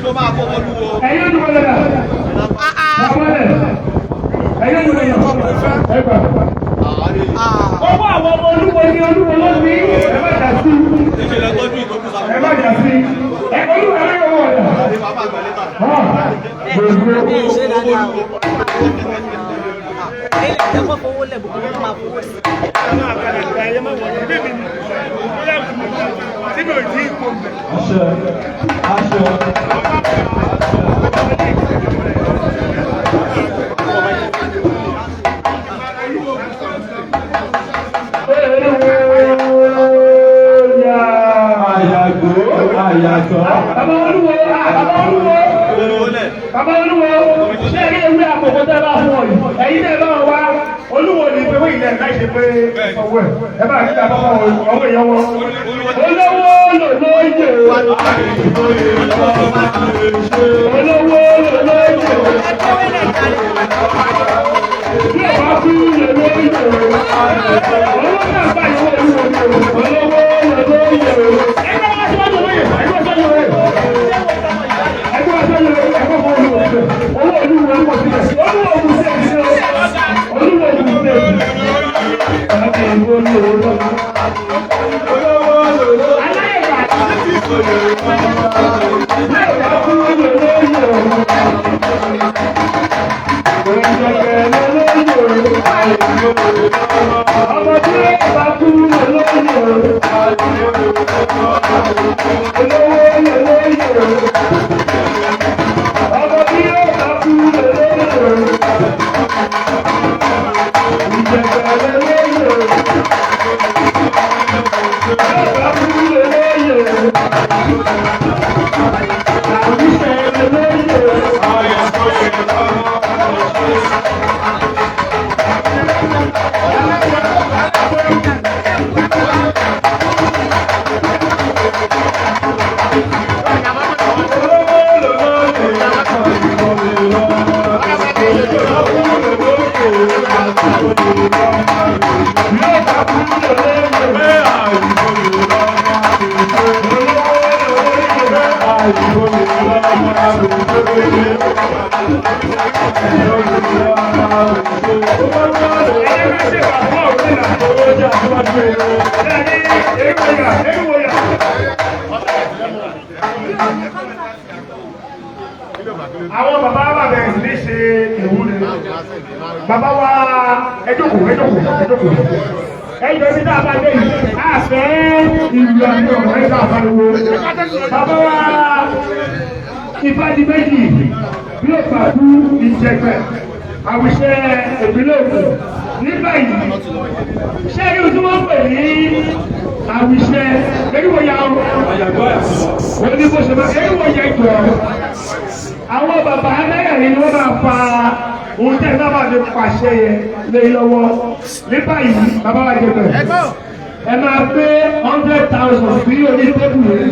Speaker 2: Ṣé máa kó wọlúwo?
Speaker 1: ẹ̀yin olúwo lọ́dà ẹ̀yin olúwo lọ́dà ẹ̀gbà. Owó àwọn ọmọ Olúwo ní Olúwo ló ní ẹ má jà sí
Speaker 2: Ìṣẹ̀lẹ̀ tọ́jú ìtọ́jú
Speaker 1: ẹ má jà sí ẹ Olúwo ẹ yóò wọ̀ ọ̀dà.
Speaker 2: Bàbá àgbà lẹ́tà.
Speaker 1: Gbogbo
Speaker 5: Ẹ ṣe dáadáa o. Ilé ìjẹ́kọ̀ fowó lẹ̀ gbogbo wọn máa fowó sí.
Speaker 6: Àṣẹ. Àṣẹ.
Speaker 1: Olúwo
Speaker 6: Àyàgbó àyàtọ̀.
Speaker 1: Bàbá Olúwo bàbá Olúwo bàbá Olúwo ṣé eré ewé àkókò tẹ́ bá fún ọ yìí ẹ̀yin tẹ́ bá wọn wá Olúwo ní pé wọ́n ilẹ̀ láì ṣe pé ọwọ́ ẹ̀ ẹ bá àti bàbá ọwọ́ ìyá wọn. Olówó lòlóyè olówó lòlóyè
Speaker 5: Ẹ kówé lẹ̀ jàre.
Speaker 1: bí ẹ bá kú lòlóyè owó náà bá ìwé Olúwo ní o olówó lòlóyè ẹgbẹ́ wa sọ́jọ́ lóye ẹgbẹ́ wa sọ́jọ́ lóye. Ẹgbẹ́ wa sọ́jọ́ lóye ẹgbẹ́ fún Olúwo síbẹ̀ owó Olúwo Olúwo síbẹ̀ Olúwo ògùn sí ẹ̀sìn Olúwo ògùn sí ẹ̀sìn. Aláìgbà láìgbà kú lòlóyè. Ọmọ tí ó bá kú lòlóyè. Olówó lòlóyè. Ọmọ tí ó bá kú lòlóyè. Ìjẹ̀bẹ̀ lòlóyè. Ó bá kú lòlóyè. Àwíṣẹ́ lòlóyè. Àwọn bàbá wa bẹ̀rẹ̀ sí ní ṣe ìwúre. Bàbá wa ẹ jókòó, ẹ jókòó, ẹ jókòó. Ẹ jọ ibi tá a bá dé yìí, a fẹ́ ìlú àti ọ̀rọ̀ ẹ̀ ká pariwo. Bàbá wa Ifádìméjì bí ó bá kú ìjẹgbẹ́. Àwùṣẹ ìpínlẹ̀ Ògùn ní báyìí. Ṣé ẹni tí wọ́n pè ní àwùṣẹ eriwo ya o? Wọ́n ní bó ṣe máa eriwo yẹ jọ. Àwọn bàbá mẹ́rẹ̀ẹ̀rin ni wọ́n máa fa ohun tẹ́ ẹ bá máa fi pàṣẹ yẹn lé lọ́wọ́. Ní báyìí, bàbá wa jẹ bẹ̀rẹ̀. Ẹ máa gbé 100,000 sí orí tébù yẹn.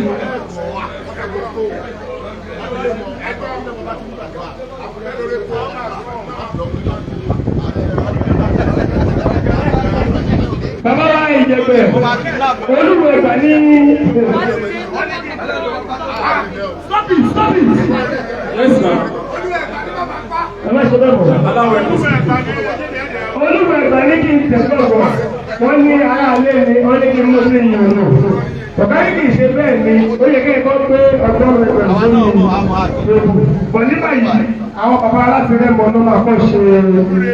Speaker 1: Bàbá wa Ìjẹ̀bẹ̀, Olúwo Ẹ̀gbá ní. Stop it, stop it.
Speaker 7: Yes, ma'am.
Speaker 1: Ẹ má ṣe bẹ́ẹ̀ bọ̀.
Speaker 7: Aláwọ̀ ẹ̀kọ́ sí.
Speaker 1: Olúwo Ẹ̀gbá ní kí n tẹ̀sán bọ̀. Wọ́n ní aráalé ni wọ́n ní kí n mú sí ìyàn náà. Bàbá yìí kì í ṣe bẹ́ẹ̀ ni, ó yẹ kí n kọ́ pé ọgbọ́n rẹ̀ pẹ̀lú sórí bọ̀ ní báyìí, àwọn bàbá aláti rẹ̀ mọ́ ló máa kọ́ ṣe ìwúre.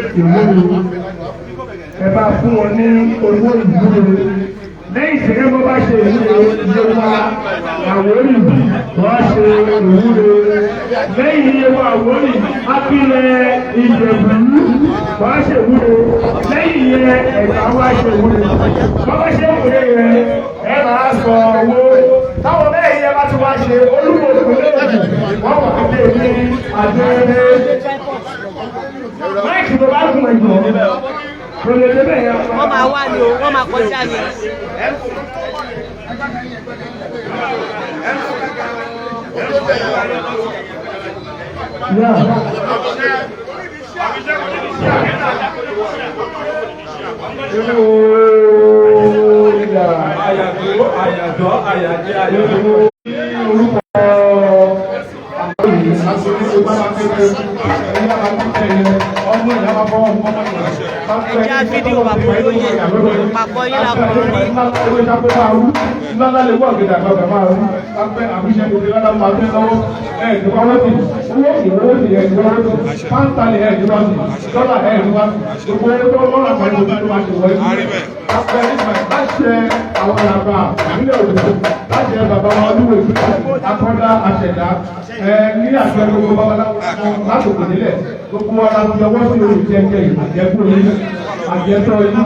Speaker 1: Ẹ bá fún wọn ní owó ìwúre. Lẹ́yìn tí rẹ́mọ bá ṣe ìwúre, Yewa Àwórì wọ́n ṣe ìwúre. Lẹ́yìn Yewa Àwórì, Apilẹ̀ Ìjẹ̀bú wọ́n ṣe ìwúre. Lẹ́yìn yẹn, Ẹ̀gbá wá ṣe ìwúre. Bọ́bá ṣe ìwúre yẹn, ẹ máa sọ owó. Táwọn bẹ́ẹ̀ yẹn bá tún wá ṣe Olúwo ìpínlẹ̀ Ògùn, wọ́n wà dé ní adé. Máìkì tó bá gùn ẹ̀jọ̀, kò lè débẹ̀ yẹn.
Speaker 5: Wọ́n máa wá ní o, wọ́n máa kọjá ní.
Speaker 1: Yeah.
Speaker 7: Àyàdó, àyàdó, àyàjẹ́, àyàdó.
Speaker 1: Orúkọ
Speaker 5: Ẹja fídíò bàbá olóyè, pàkọ́ yín la kọ́ rí.
Speaker 1: Akọ́dá àṣẹ̀dá ní àṣẹ gbogbo babaláwo látòkè nílẹ̀ gbogbo wa la fi ọwọ́ sí olùjẹ́jẹ́ àjẹkù yín àjẹtọ́ yín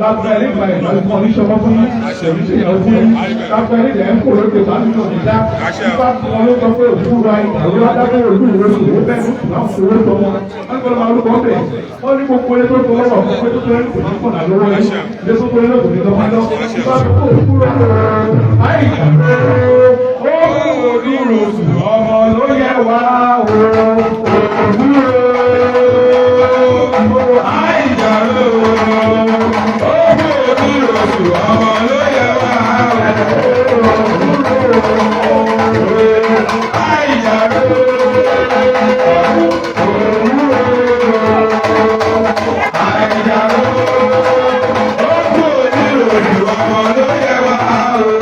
Speaker 1: lábẹ́ nípa ìgbàlùmọ̀ oníṣọwọ́ fún yín oníṣẹ́yàwó fún yín lábẹ́ nílẹ̀ ń kó lóde bá nínú ìdá nípa tí wọn ló sọ pé òkú ra ìdàrú adágún olú ìrọsì ó bẹ́ẹ̀ náà owó tọmọ wọn gbọ́dọ̀ máa rúkọ bẹ́ẹ̀ wọ́n ní gbogbo ilé tó tọwọ́ wọ̀ fún pé tó tọwọ́ kò ní kọ̀nà lọ́wọ́ yín ilé tó tọwọ́ kò ní lọ́wọ́ lọ nípa tó òkú rọ àìsàn ó oníròsù ọmọ ló yẹ wá o òwúrò
Speaker 7: Àìjàrò, owó oníròsù ọmọ ló yẹ wá o. Àìjàrò, àìjàrò, owó oníròsù ọmọ ló yẹ wá o.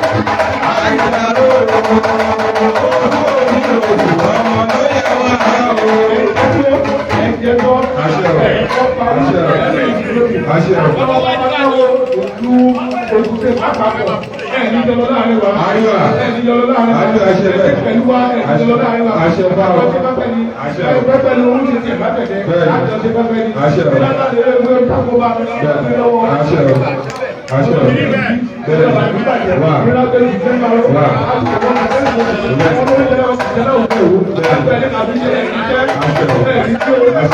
Speaker 7: Àìjàrò, owó oníròsù ọmọ ló yẹ wá o.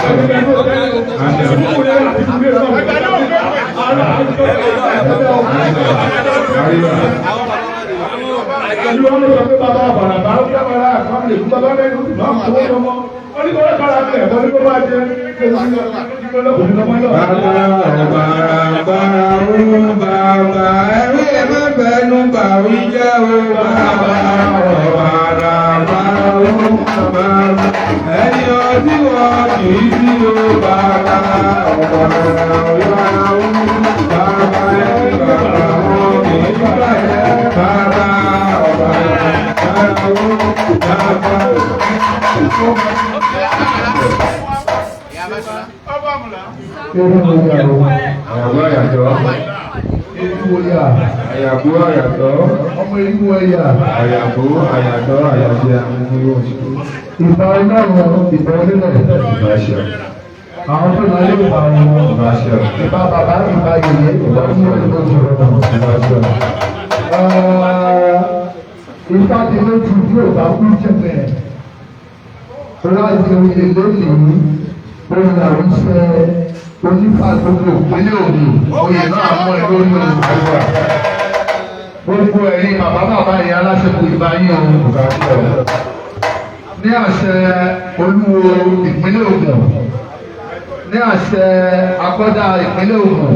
Speaker 7: Bàbá ọ̀bàrà bàbá ẹ̀rí ẹ̀ má bẹnu bà wí jẹ́ o bàbá ọ̀bàrà bàbá ẹni ọtí wọ́n kì í sí o bàbá ọ̀bàrà bàbá ẹni bàbá wọn kì í bàjẹ́ bàbá ọ̀bàrà bàbá. Ọ̀gbọ́n yàtọ̀.
Speaker 3: Òyà.
Speaker 7: Àyàbó àyàtọ̀.
Speaker 3: Ọmọ eriwo ẹ̀yà.
Speaker 7: Àyàbó àyàtọ̀ àyàjẹ àwọn oṣù.
Speaker 3: Ìbà Ọlọ́run, ìbà onílẹ̀.
Speaker 7: Ìbáṣẹ.
Speaker 3: Àwọn tó láyé ìbà wọn.
Speaker 7: Ìbáṣẹ.
Speaker 3: Ìbà bàbá, ìbà yèyé, ìbà tí wọ́n ti lójú.
Speaker 7: Ìbáṣẹ.
Speaker 3: Ifá ti lójú bí ò bá kú jẹ̀bẹ̀. Ráàdì oyè lónìí, òun làwọn iṣẹ́ onífà gbogbo ìpínlẹ̀ Ògùn, oyè náà mọ́ ẹ lórí o. Gbogbo ẹ̀yin bàbá bàbá yẹn aláṣepọ̀ ìbá yín o.
Speaker 7: Ìbáṣẹ.
Speaker 3: Ní àṣẹ Olúwo ìpínlẹ̀ Ògùn, ní àṣẹ akọ́dá ìpínlẹ̀ Ògùn,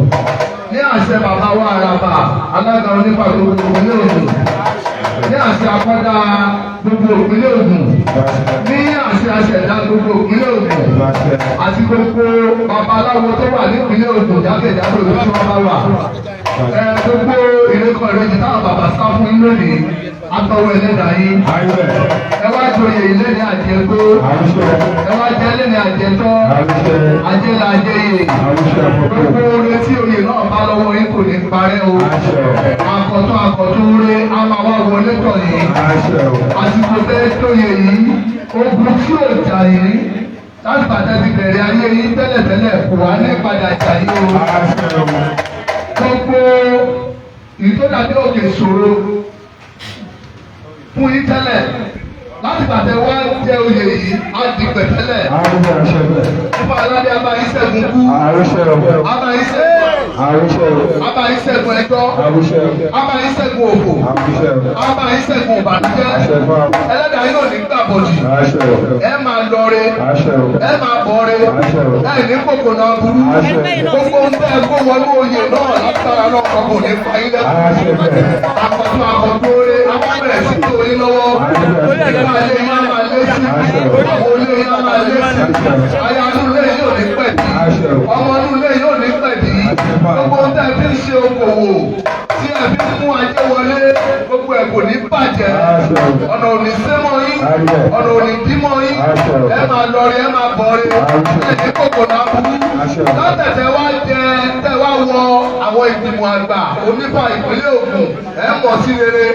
Speaker 3: ní àṣẹ bàbá wa Àràbà alága onífà gbogbo ìpínlẹ̀ Ògùn, ní àṣẹ akọ́dá gbogbo ìpínlẹ̀ Ògùn, ní àṣẹ aṣẹ̀dá gbogbo ìpínlẹ̀ Ògùn
Speaker 7: Ìbáṣẹ.
Speaker 3: àti gbogbo babaláwo tó wà nípínlẹ̀ Ògùn jákèjádò ìlú tí wọ́n bá wà. Ẹ gbogbo ìrékọ̀ ìrèjì táwọn bàbá sá fún yín lónìí, atọ́wọ́ ẹlẹ́dàá yín.
Speaker 7: Àyẹ̀.
Speaker 3: Ẹ wá joyè ìlérí àjẹgbó.
Speaker 7: Àrúṣẹ.
Speaker 3: Ẹ wá jẹ lẹ́ni àjẹtọ́.
Speaker 7: Àrúṣẹ.
Speaker 3: Ajé la jẹ yè.
Speaker 7: Àrúṣẹ àkókò.
Speaker 3: Gbogbo oore tí oyè náà bá lọ́wọ́ yín kò ní parẹ́ o.
Speaker 7: Àṣẹ.
Speaker 3: Àkọ́tún àkọ́tún oore á máa wá wọlé tọ̀ yín.
Speaker 7: Àṣẹ.
Speaker 3: Àsìkò tẹ́ tóye yìí, ogun tí ò jà yín láti bàtẹ́ ti bẹ̀rẹ̀ ayé yín tẹ́lẹ̀tẹ́lẹ̀ kò wá ní padà jà yín o.
Speaker 7: Àṣẹ.
Speaker 3: Gbogbo ìtọ́jáde òkè ìṣòro fún yín tẹ́lẹ̀ láti bàtẹ́ wá jẹ oyè yìí á di pẹ̀tẹ́lẹ̀.
Speaker 7: Àrúṣẹ àṣẹ bẹ́ẹ̀.
Speaker 3: Nípa aládé abáyé ṣẹ́gun kú,
Speaker 7: Àrúṣẹ.
Speaker 3: abáyé ṣẹ́gun,
Speaker 7: Àrúṣẹ.
Speaker 3: abáyé ṣẹ́gun ẹjọ́,
Speaker 7: Àrúṣẹ.
Speaker 3: abáyé ṣẹ́gun òfò,
Speaker 7: Àrúṣẹ.
Speaker 3: abáyé ṣẹ́gun ìbànújẹ́.
Speaker 7: Àṣẹ fún wa.
Speaker 3: Ẹlẹ́dàá yóò ní gbàbọ̀dì.
Speaker 7: Àṣẹ.
Speaker 3: Ẹ máa lọre,
Speaker 7: Àṣẹ.
Speaker 3: ẹ máa bọ̀re, ẹ ní kòkò náà burú. Gbogbo ń bẹ́ẹ̀ kó wọnú oyè náà látara náà kọ́ kò ní fa yín lẹ́kùn.
Speaker 7: Àṣẹ bẹ́ẹ̀.
Speaker 3: Àkọ́tún àkọ́tún oore, a máa bẹ̀rẹ̀ sí tó yín lọ́wọ́. Ìgbà ilé yín á máa lé sí. Àwọn olé yín á máa lé sí. Aya inú ilé yín ò ní pẹ̀dí. Ọmọ inú ilé yín ò ní pẹ̀dí. Gbogbo ohun tẹ́ ẹ fi ń ṣe okòwò tí ẹ fi ń mú ajé wọlé, gbogbo ẹ̀ kò ní bàjẹ́. Ọ̀nà ò ní sé mọ́ yín. Ọ̀nà ò ní dí mọ́ yín. Ẹ máa lọrí, ẹ máa bọ̀rí. Ẹ ní kòkò náà burú. Látẹ̀tẹ̀ wá jẹ tẹ́ wá wọ àwọn ìgbìmọ̀ àgbà onífà ìpínlẹ̀ Ògùn, ẹ mọ̀ sí rere.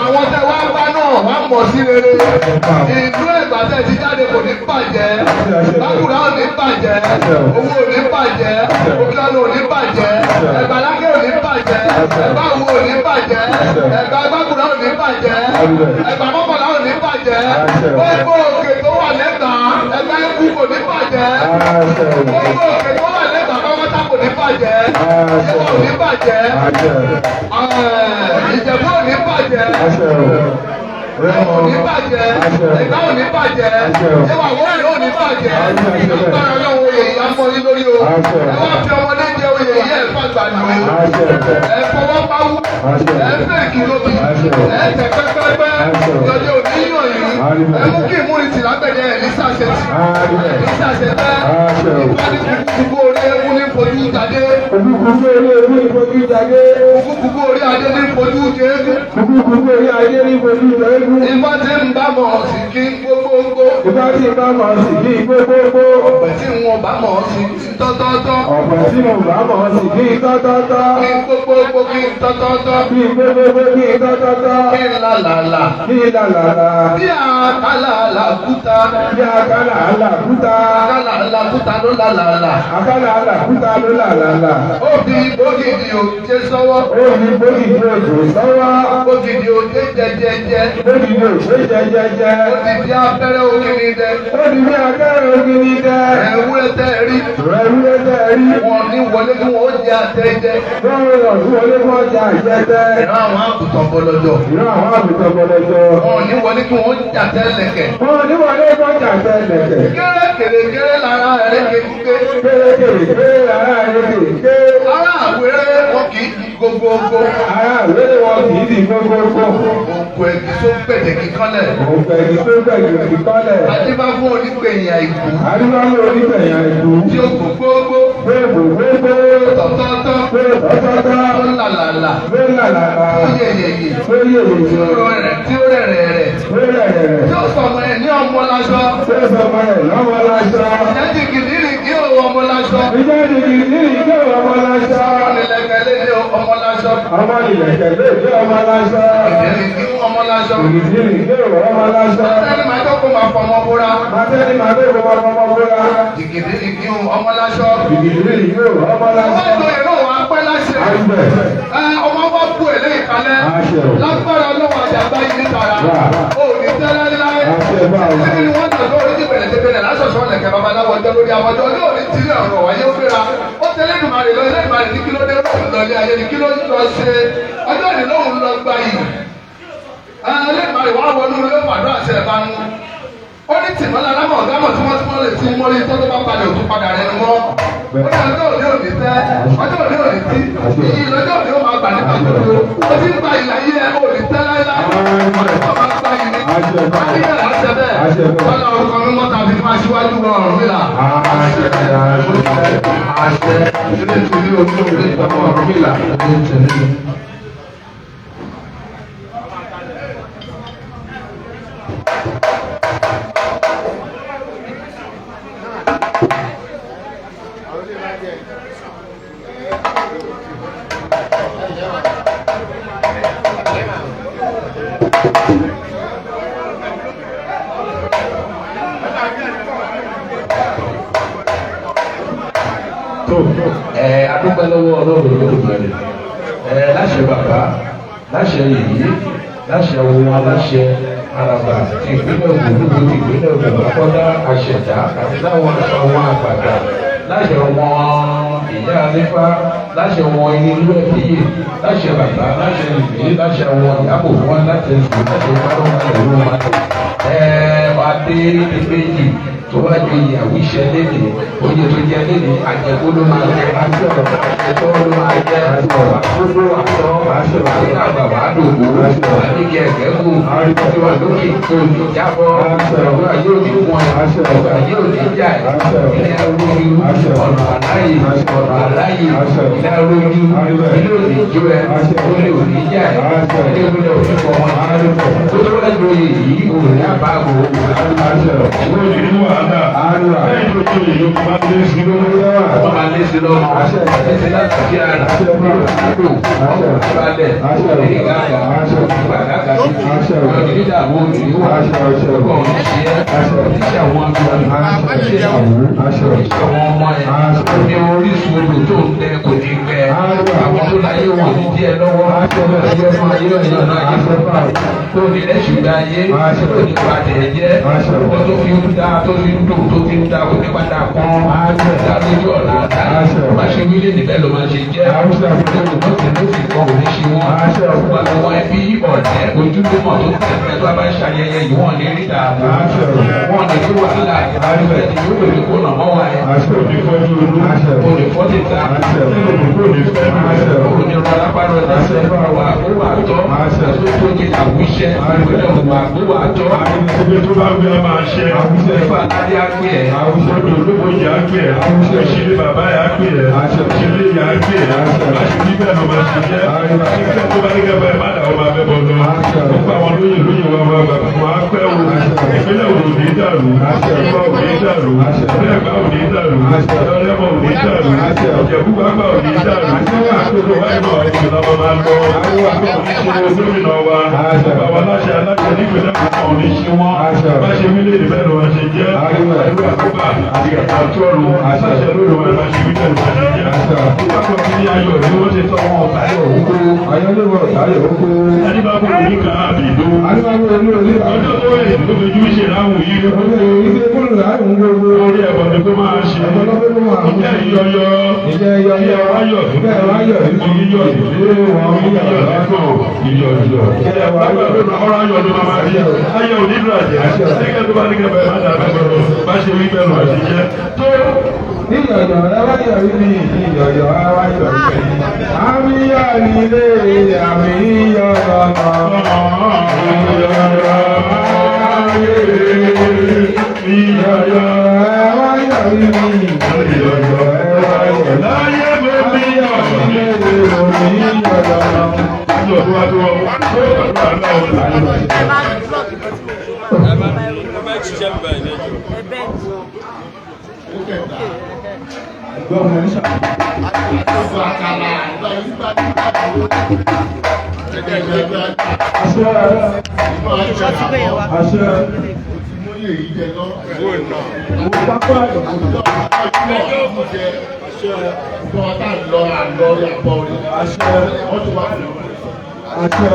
Speaker 3: Àwọn tẹ́ wá bá náà wá mọ̀ sí rere. Ìlú Ẹ̀gbá tẹ́ ti jáde kò ní bàjẹ́. Bákùrá ò ní bàjẹ́. Owó ò ní bàjẹ́. Òkèlè ò ní bàjẹ́. Ẹ̀gbálákẹ́ ò ní bàjẹ́. Ẹ̀gbá òwò ò ní bàjẹ́. Ẹ̀gbá Bákùrá ò ní bàjẹ́. Ẹ̀gbá Mọ́kànlá ò ní bàjẹ́. Gbogbo òkè tó wà lẹ́gbàá, Ẹ̀gbá ikú kò ní bàjẹ́. Gbogbo òkè tó wà lẹ́gbàá pátápátá kò ní bàjẹ́. Ìjẹ̀bú ò ní bàjẹ́. Ìjẹ̀bú ò ní bàjẹ́. Ò ní bàjẹ́. Ẹ̀gbá ò ní bàjẹ́. Ẹwà wọ́n ò ní bàjẹ́. Agbára náà oyè yìí á mọ́ yín lórí o. Ẹ wá fi ọmọdé jẹ oyè yìí ẹ̀ fàgbà lò ó. Ẹ fọwọ́ pawú. Ẹ fẹ́ kìlóbì. Ẹ tẹ̀ pẹ́pẹ́pẹ́. Ìjọba ò ní yàn yín. Ẹ mú kí ìmúrisì lágbẹ̀dẹ ẹ̀ ní sàṣetì. Ní sàṣetẹ́. Ìwádìí kúkú orí eégún ní fojú jáde.
Speaker 7: Kúkú orí eégún ní fojú jáde.
Speaker 3: Kúkú orí adé ní fojú jẹ eégún.
Speaker 7: Kúkú orí adé ní fojú jẹ eégún.
Speaker 3: Ifá tí ń bá mọ̀ sí kí gbogbogbò.
Speaker 7: Ifá tí ń bá mọ̀ sí kí gbogbogbò.
Speaker 3: Ọ̀pẹ tí wọn bá mọ̀ sí tọ́tọ́tọ́.
Speaker 7: Ọ̀pẹ tí mo bá mọ̀ sí kí tọ́tọ́tọ́.
Speaker 3: Kí gbogbogbò kí tọ́tọ́tọ́.
Speaker 7: Kí gbogbogbò kí tọ́tọ́tọ́.
Speaker 3: Kí làlàlà.
Speaker 7: Kí làlàlà.
Speaker 3: Bí àkàlà làkúta.
Speaker 7: Bí àkàlà làkúta.
Speaker 3: Àkàlà làkúta ló làlàlà.
Speaker 7: Àkàlà làkúta ló làlàlà.
Speaker 3: Ó fi bógìdì òjé sọ́wọ́.
Speaker 7: Ó fi bógìdì òjò sọ́wọ́.
Speaker 3: Bógìdì òjé jẹjẹjẹ.
Speaker 7: Bógìdì òjé jẹjẹjẹ.
Speaker 3: Ó ti di abẹ́rẹ́ ògiri dẹ.
Speaker 7: Ó ti di abẹ́rẹ́ ògiri dẹ.
Speaker 3: Ẹ̀wúrẹ́ tẹ́ rí.
Speaker 7: Ẹ̀wúrẹ́ tẹ́ rí.
Speaker 3: Wọ́n ní wọlé kí wọ́n jẹ àtẹ́jẹ.
Speaker 7: Wọ́n ní wọlé kí wọ́n jẹ àjẹjẹ.
Speaker 3: Ìran àwọn àgùntàn bọlọjọ.
Speaker 7: Ìran àwọn àgùntàn bọlọjọ.
Speaker 3: Wọ́n ní wọlé kí wọ́n jẹ àtẹ́lẹ̀kẹ̀.
Speaker 7: Wọ́n ní wọlé kí wọ́n jẹ àtẹ́lẹ̀kẹ̀.
Speaker 3: Kéré kéré kéré lára ẹ̀rẹ́ kékeré.
Speaker 7: Kéré kéré kéré lára ẹ̀rẹ́ kékeré.
Speaker 3: Ará àwéré wọn kì í di gbogbogbò.
Speaker 7: Ará àwéré wọn kì í di gbogbogbò.
Speaker 3: Òǹkọ ẹ̀gì tó gbẹ̀dẹ̀kì kọ́lẹ̀.
Speaker 7: Òǹkọ ẹ̀gì tó gbẹ̀dẹ̀kì kọ́lẹ̀.
Speaker 3: Adébá fún onígbẹ̀yìn àìkú.
Speaker 7: Adébá fún onígbẹ̀yìn àìkú.
Speaker 3: Tí ó gbò gbogbo.
Speaker 7: Gbogbo gbogbo.
Speaker 3: Tọ̀tọ̀tọ̀.
Speaker 7: Tọ̀tọ̀tọ̀.
Speaker 3: Tó làlàlà.
Speaker 7: Tó làlàlà.
Speaker 3: Tó yẹ̀yẹ̀yẹ̀.
Speaker 7: Tó yẹ̀yẹ̀yẹ̀.
Speaker 3: Tí ó rẹ̀ rẹ̀ rẹ̀.
Speaker 7: Tó rẹ̀ rẹ̀ rẹ̀.
Speaker 3: Tí ó sọmọ ẹ̀ ní ọmọ láṣọ.
Speaker 7: Tí ó sọmọ ẹ̀ lọ́mọ láṣọ.
Speaker 3: Ìjẹ́ jìgìdì rìn kí o. ọmọ láṣọ.
Speaker 7: Ìjẹ́ jìgìdì ìgbé ọmọ láṣọ.
Speaker 3: Ọmọ nílẹ̀kẹ̀ lédè ọmọ láṣọ.
Speaker 7: Ọmọ nílẹ̀kẹ̀ lédè ọmọ láṣọ.
Speaker 3: Jìgìdì ìgbé ọmọ láṣọ.
Speaker 7: Jìgìdì ìgbé ọmọ láṣọ.
Speaker 3: Màtẹ́ni máa dọ́kun máa fọmọ bóra.
Speaker 7: Màtẹ́ni máa dọ́kun máa fọmọ bóra.
Speaker 3: Jìgìdì ìgbé ọmọ láṣọ.
Speaker 7: Jìgìdì ìgbé ọmọ láṣọ.
Speaker 3: Ọmọ ìlú ìlú wa pẹ́ láṣẹ. Ọmọ wa bú èlé ìkálẹ̀. Lágbára ọlọ́wọ́ àjàgbá yìí ní tara. O ò ní tẹ́lẹ̀ láé. Níbi ni wọ́n tàn lórí ti bẹ̀rẹ̀ tẹ́bẹ̀rẹ̀ lásọ̀sọ̀ lẹ̀kẹ̀ babaláwo ọjọ́ lórí amọ̀jọ́ ní òní tí ọ̀rọ̀ wáyé ó gbéra. Ó tẹ́lẹ̀ Èdùmàrè lọ ilé Èdùmàrè ní kí ló dé lóhùn lọ ilé ayé ní kí ló ń lọ ṣe. Ọjọ́ ìní lóhùn lọ gba yìí. Ẹlẹ́dùmarè wá wọnú ilé pàdó àṣẹ ìbánu. Ó ní tìmọ́lá lámọ̀ ọ̀gámọ̀ tí wọ́n ti mọ́ lè ti mọ́lé tó tó bá padà òtún padà rẹ̀ ni wọ́n. Ó ní ọjọ́ òní òní tẹ́, ọjọ́ òní òní tí, iyì lọ́jọ́ òní ó máa gbà nípa gbogbo. Ó ti ń gba ìlà yí ẹ òní tẹ́ láéláé. Ọjọ́ tó máa gba ìní. Adíyẹ̀ láṣẹ bẹ́ẹ̀. Wọ́n lọ orúkọ mímọ́ tàbí fún aṣíwájú wọn Ọ̀rúnmìlà.
Speaker 7: Àṣẹ àṣẹ ilé ìtòlí olóògbé ìtọ́mọ Ọ̀rúnmìlà.
Speaker 8: Adúpẹ́ lọ́wọ́ Ọlọ́run Olódùmarè, láṣẹ bàbá, láṣẹ yìí, láṣẹ ohun aláṣẹ àràbà ti ìpínlẹ̀ Ògùn, gbogbo ti ìpínlẹ̀ Ògùn akọ́dá àṣẹ̀dá àti láwọn àwọn àgbààgbà, láṣẹ wọn ìyá aléfá, láṣẹ wọn inú ẹbí, láṣẹ bàbá, láṣẹ yìí, láṣẹ wọn ìyàbò wọn, láṣẹ ìlú, láṣẹ ìbálòpọ̀ wọn. Adé ìbejì tó wá ju ìyàwó iṣẹ́ léde, oyè tó jẹ léde, àjẹkó ló máa jẹ, àjẹtọ́ ló máa jẹ, àkókò àtọ́, àgbà wà dògbò, àdéhìí ẹ̀gẹ́ kù, tí wà lókè tó ní jábọ́, ọ̀rọ̀ ayé òní kún ẹ, ọ̀rọ̀ ayé òní jà ẹ, ilé arójú, ọ̀nà àláyè, ọ̀nà àláyè, ilé arójú, ilé òní jó ẹ, olè òní jà ẹ, ilé olè òní kọ́ wọn, tó tó wá lóye yìí, òní àbáàbò, wọ́n máa lé sí lọ́mọ, ẹsẹ̀ láti fi ara lò, ọkọ̀ balẹ̀, ní gàgà, ìgbà gàgà sí, ọ̀rọ̀ ìdààmú òní wà, ọkọ̀ òní ṣe é, oníṣẹ́ àwọn oníṣẹ́ àwọn ọmọ ẹ̀, ní orísun odò tó ń tẹ kò ní gbẹ, àwọn tó láyé wọn ní díẹ̀ lọ́wọ́, ayé fún ayé ọ̀yọ́ náà ayé fún tó ní lẹ́sùn gbé ayé, tó ní padà jẹ́, ọkọ̀ tó fi ń dá tó fi ń dùn tó fi ń dá kò ní padà kán, dá lójú ọ̀la má ṣe wílé níbẹ̀ ló máa ṣe jẹ́, olùkọ́sí ló sì kọ́ òní ṣe wọ́n, àwọn ẹbí ọ̀rẹ́ ojúlùmọ̀ tó tẹ̀lé tó bá ṣayẹyẹ yìí wọ́n lè rí dààmú, wọ́n lè rí wàhálà, ẹni yóò lè kó nà mọ́ wa ẹ̀, olùfọ́ ti ta, onírọ̀ lápárọ̀ lẹ́sẹ̀ wà ó wà tọ́, tó tó jẹ àwùṣẹ, wà ó wà tọ́.
Speaker 1: Ibi tó bá gbé a máa ṣe.
Speaker 8: Ìfà aládé á pè ẹ́.
Speaker 1: Odò olóbojì á pè ẹ́. Ìṣílẹ̀ bàbá yà á pè ẹ́. Ìṣílẹ̀ ìyá á pè ẹ́. Àṣìbí bẹ́ẹ̀ ló máa ṣe jẹ́. Ìfẹ́ tó bá ní kẹfẹ́ ẹ̀ má dà ó máa bẹ́ bọ́ lọ. Gbogbo àwọn lóyè lóyè wa máa bàbá wa á pẹ́ o. Ìpínlẹ̀ Ògùn ò ní dàrú. Ìfọ̀ ò ní dàrú. Ẹ̀gbá ò ní dàrú. Ọlọ́mọ ò ní dàrú. Ìjẹ̀bú gbàgbà ò ní dàrú. Gbogbo wa ìmọ̀ ìgbìmọ̀ máa lọ. Gómìnà wa, bàbá wa láṣẹ aláṣẹ nípìnlẹ̀ Ògùn ò ní ṣe wọ́n. Bá ṣe wílé ìbẹ́ ló máa ṣe jẹ́. Àdúrà àkóbá àtọ́run àṣẹ lórí wọn máa ṣe wílé ló máa ṣe jẹ́. Ìpapọ̀ mi ní ayọ̀ ni wọ́n ṣe tọ́ wọn ọ̀tá yọ̀ owó.
Speaker 7: Ayọ̀lẹ́wọ̀ ọ̀tá yọ̀ owó.
Speaker 1: Adébábọ̀ òní kan àbìdó.
Speaker 7: Adébábọ̀ òní òní kan.
Speaker 1: Ọjọ́ tó wẹ̀ tó fojú ṣe láwùn yìí.
Speaker 7: Ìṣe kúrò láàrùn gbogbo.
Speaker 1: Orí ẹ̀bọ̀n ni kó máa ṣe. Ìjẹ́ ìyọyọ.
Speaker 7: Ìjẹ́ ìyọyọ.
Speaker 1: Ìjẹ́ wáyọ̀.
Speaker 7: Ìjẹ́ wáyọ̀.
Speaker 1: Ìyọ̀ ìyọ̀ ìyọ̀. Ọ̀rọ̀ ayọ̀ ló máa rí. Ayọ̀ ò nílò àjẹ́. Ṣé tó bá ní kẹfẹ́ má dàbẹ́ sọ̀rọ̀ bá ṣe wí bẹ́ẹ̀ lọ àṣẹ jẹ́. Tó
Speaker 7: Ìyọ̀yọ̀ ẹwáyọ̀ ní ìyọ̀yọ̀ ẹwáyọ̀ ní. Àmì yọ̀ nílé àmì yọ̀ lọ́nà. Ìyọ̀yọ̀ ìyọ̀yọ̀ ẹwáyọ̀ ní ìyọ̀yọ̀ ẹwáyọ̀ ní.
Speaker 1: Láyé mo bí yọ̀
Speaker 7: nílé òní yọ̀ lọ́nà.
Speaker 1: Ayọ̀ tó wá tó wọ́n tó àdúrà náà.
Speaker 2: Ẹ bá mi blọọkì bọ́ tí mo ṣe máa ń bá ẹrù.
Speaker 6: Ẹ bá ṣiṣẹ́ mi báyìí lẹ́jọ́.
Speaker 2: Ẹ bẹ́ẹ̀ ni.
Speaker 3: kẹta.
Speaker 7: Ẹgbẹ́ ọmọ ní sàkóso.
Speaker 3: Àtúntò àkàlà ìgbà yìí bá ti bá
Speaker 7: Àṣẹ. Àṣẹ. Mo pápá Àṣẹ. Àṣẹ. Àṣẹ.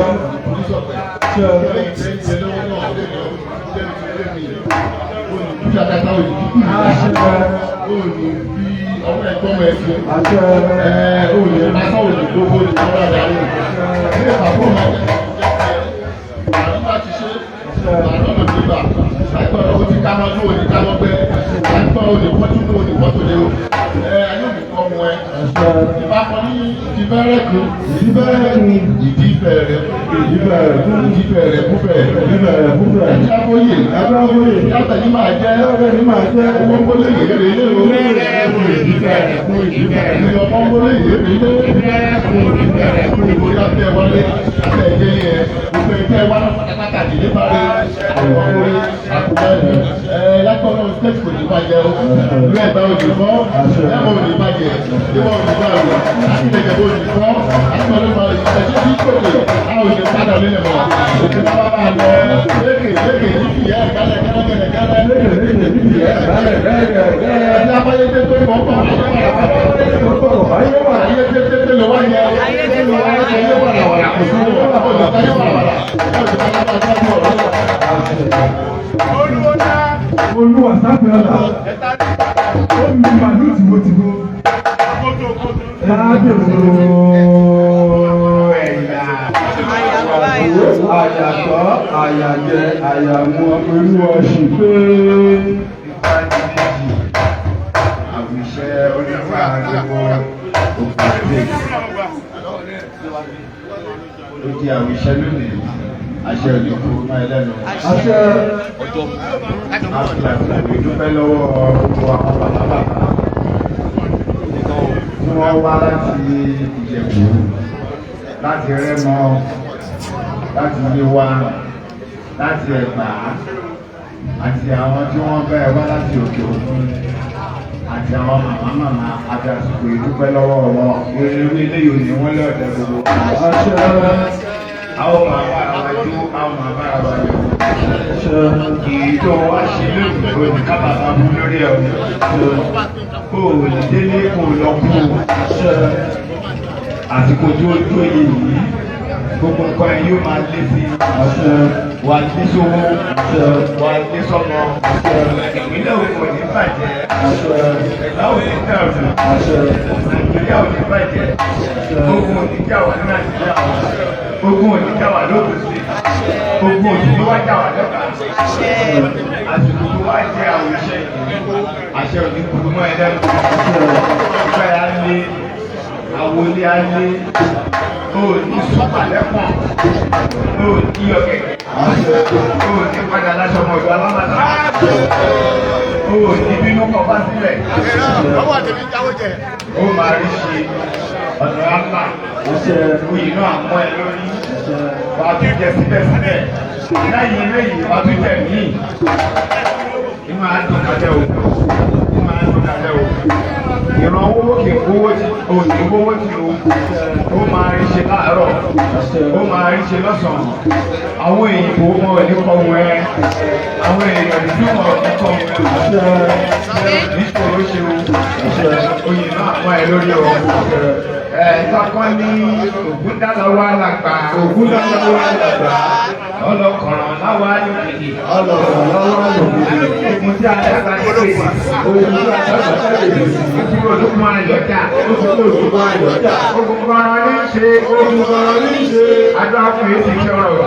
Speaker 7: Olúwa sáfìlà ó mi màlúù tìwótìwó lábẹ́ ẹ̀yà àyàtọ̀ àyàjẹ àyàmú ọmọ irú ọ̀sìn pé.
Speaker 3: Àwùṣẹ onífà àgbẹ̀wò Ògùn State. Ó di àwùṣẹ lónìí, àṣẹ òní kú mọ́ ẹ lẹ́nu.
Speaker 7: Àṣẹ.
Speaker 3: Àfìlàfìlà ló dúpẹ́ lọ́wọ́ gbogbo àwọn bàbá bàbá tí wọ́n wá láti Ìjẹ̀bú, láti Rẹ́mọ, láti Yewa, láti Ẹ̀gbá, àti àwọn tí wọ́n bẹ́ẹ̀ wá láti òkè òkun, àti àwọn màmá màmá àti àsìkò ìdúpẹ́ lọ́wọ́ wọn. Irú eléyìí ò ní wọ́n lọ́ọ̀dẹ gbogbo.
Speaker 7: Àṣẹ.
Speaker 3: A ó máa bá ara wa jó, a ó máa bá ara wa yọ̀. Èyí tó wá ṣe lónìí kò ní kábàámà mú lórí ẹ̀ o. Kó o lè délé kó o lọ kú o. Àsìkò tí ó tó yìí, gbogbo nǹkan ẹ̀ yóò máa lé sí i. Wà á lé sówó, wà á lé sọ́mọ. Ìpínlẹ̀ Ògùn ò ní bàjẹ́. Ẹ̀gbá ò ní dàrú. Nàìjíríà ò ní bàjẹ́. Ogun ò ní jà wá ní Nàìjíríà. Ogun ò ní jà wá lókun sí. Ogun ò ní wá jà wá lọ́ka. Àsìkò tó wá jẹ́ àwòṣe yìí, àṣẹ ò ní kúrú mọ́ ẹ lẹ́nu. Ìfẹ́ á lé, àwọlé á lé, o ò ní súpà lẹ́pọ̀n, o ò ní yọ kẹ̀kẹ́, o ò ní padà láṣọ ọmọ ọ̀dọ̀ alámàlà, o ò ní bínú kọ bá sílẹ̀. Ó máa rí ṣe ọ̀nà àlà, oyè náà mọ́ ẹ lórí, wà á tún jẹ síbẹ̀síbẹ̀, lẹ́yìn lẹ́yìn wà á tún jẹ míì. Inú àádùn kalẹ̀ o, inú àádùn kalẹ̀ o. Ìran owó kì í kówó tí o ní kówó tí o, ó máa rí ṣe láàárọ̀, ó máa rí ṣe lọ́sàn-án. Àwọn èèyàn wọn ò ní kọ́ wọn ẹ, àwọn èèyàn dúdú wọn ò ní kọ́ wọn ẹ. Níṣòro ṣe o, oyè náà mọ́ ẹ lórí o. Ẹ takọ́ ní Ògúndàláwà làgbà.
Speaker 7: Ògúndàláwà làgbà.
Speaker 3: Ọlọ́kọ̀ràn láwà lókèdè.
Speaker 7: Ọlọ́kọ̀ràn láwà lókèdè.
Speaker 3: Ogun tí a dàgbà ní pèsè.
Speaker 7: Ogun tí a dàgbà ní pèsè.
Speaker 3: Ogun olókun ayọ̀jà.
Speaker 7: Ogun olókun ayọ̀jà.
Speaker 3: Ogun kọ̀ọ̀rọ̀ ní ṣe.
Speaker 7: Ogun kọ̀ọ̀rọ̀ ní ṣe.
Speaker 3: Adó afẹ́ ti ti ọ̀rọ̀.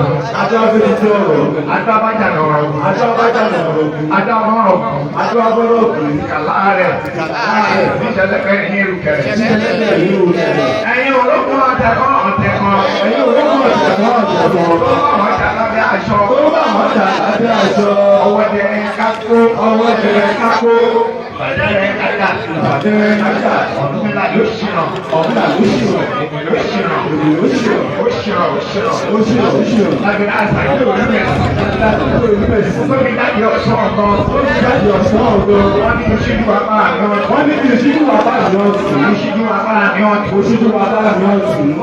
Speaker 7: Adó afẹ́ ti ti ọ̀rọ̀.
Speaker 3: Adó abájà nọ̀rọ̀.
Speaker 7: Adó abájà nọ̀rọ̀.
Speaker 3: Adó abọ́rọ̀.
Speaker 7: Adó abọ́rọ̀.
Speaker 3: Kàlá rẹ̀.
Speaker 7: Kàlá rẹ̀.
Speaker 3: Níṣẹ́lẹ̀kẹ́ ní irú kẹrẹ̀.
Speaker 7: Níṣẹ́lẹ̀kẹ́ ní irú kẹrẹ̀.
Speaker 3: Ẹ̀yin olókun ọ̀tẹ̀kọ́ ọ̀tẹ̀kọ́.
Speaker 7: Ẹ̀yin olókun ọ̀tẹ̀kọ́ ọ̀tẹ̀kọ́.
Speaker 3: Tó bá wọn jà lábẹ́ aṣọ.
Speaker 7: Tó bá wọn jà lábẹ́ aṣọ.
Speaker 3: Ọwọ́ dẹ kákó.
Speaker 7: Ọwọ́ dẹ kákó.
Speaker 3: Bàdẹ́rẹ́ kájà.
Speaker 7: Bàdẹ́rẹ́ kájà.
Speaker 3: Ọ̀rúnmìlà ló ṣìnà.
Speaker 7: Ọ̀rúnmìlà ló ṣìnà.
Speaker 3: Èmi ló ṣìnà.
Speaker 7: Èmi ló ṣìnà.
Speaker 3: Ó
Speaker 1: ṣírọ̀ ṣírọ̀. Lágbèrè àṣà yóò rí bẹ́ẹ̀. Ó fi jáde ọ̀sán ọ̀gán. Ó fi jáde ọ̀sán ọ̀gán. Wọ́n ní ìṣíjú apá àná. Wọ́n ní ìṣíjú apá àná. Ìṣíjú apá àná. Ìṣíjú apá àná.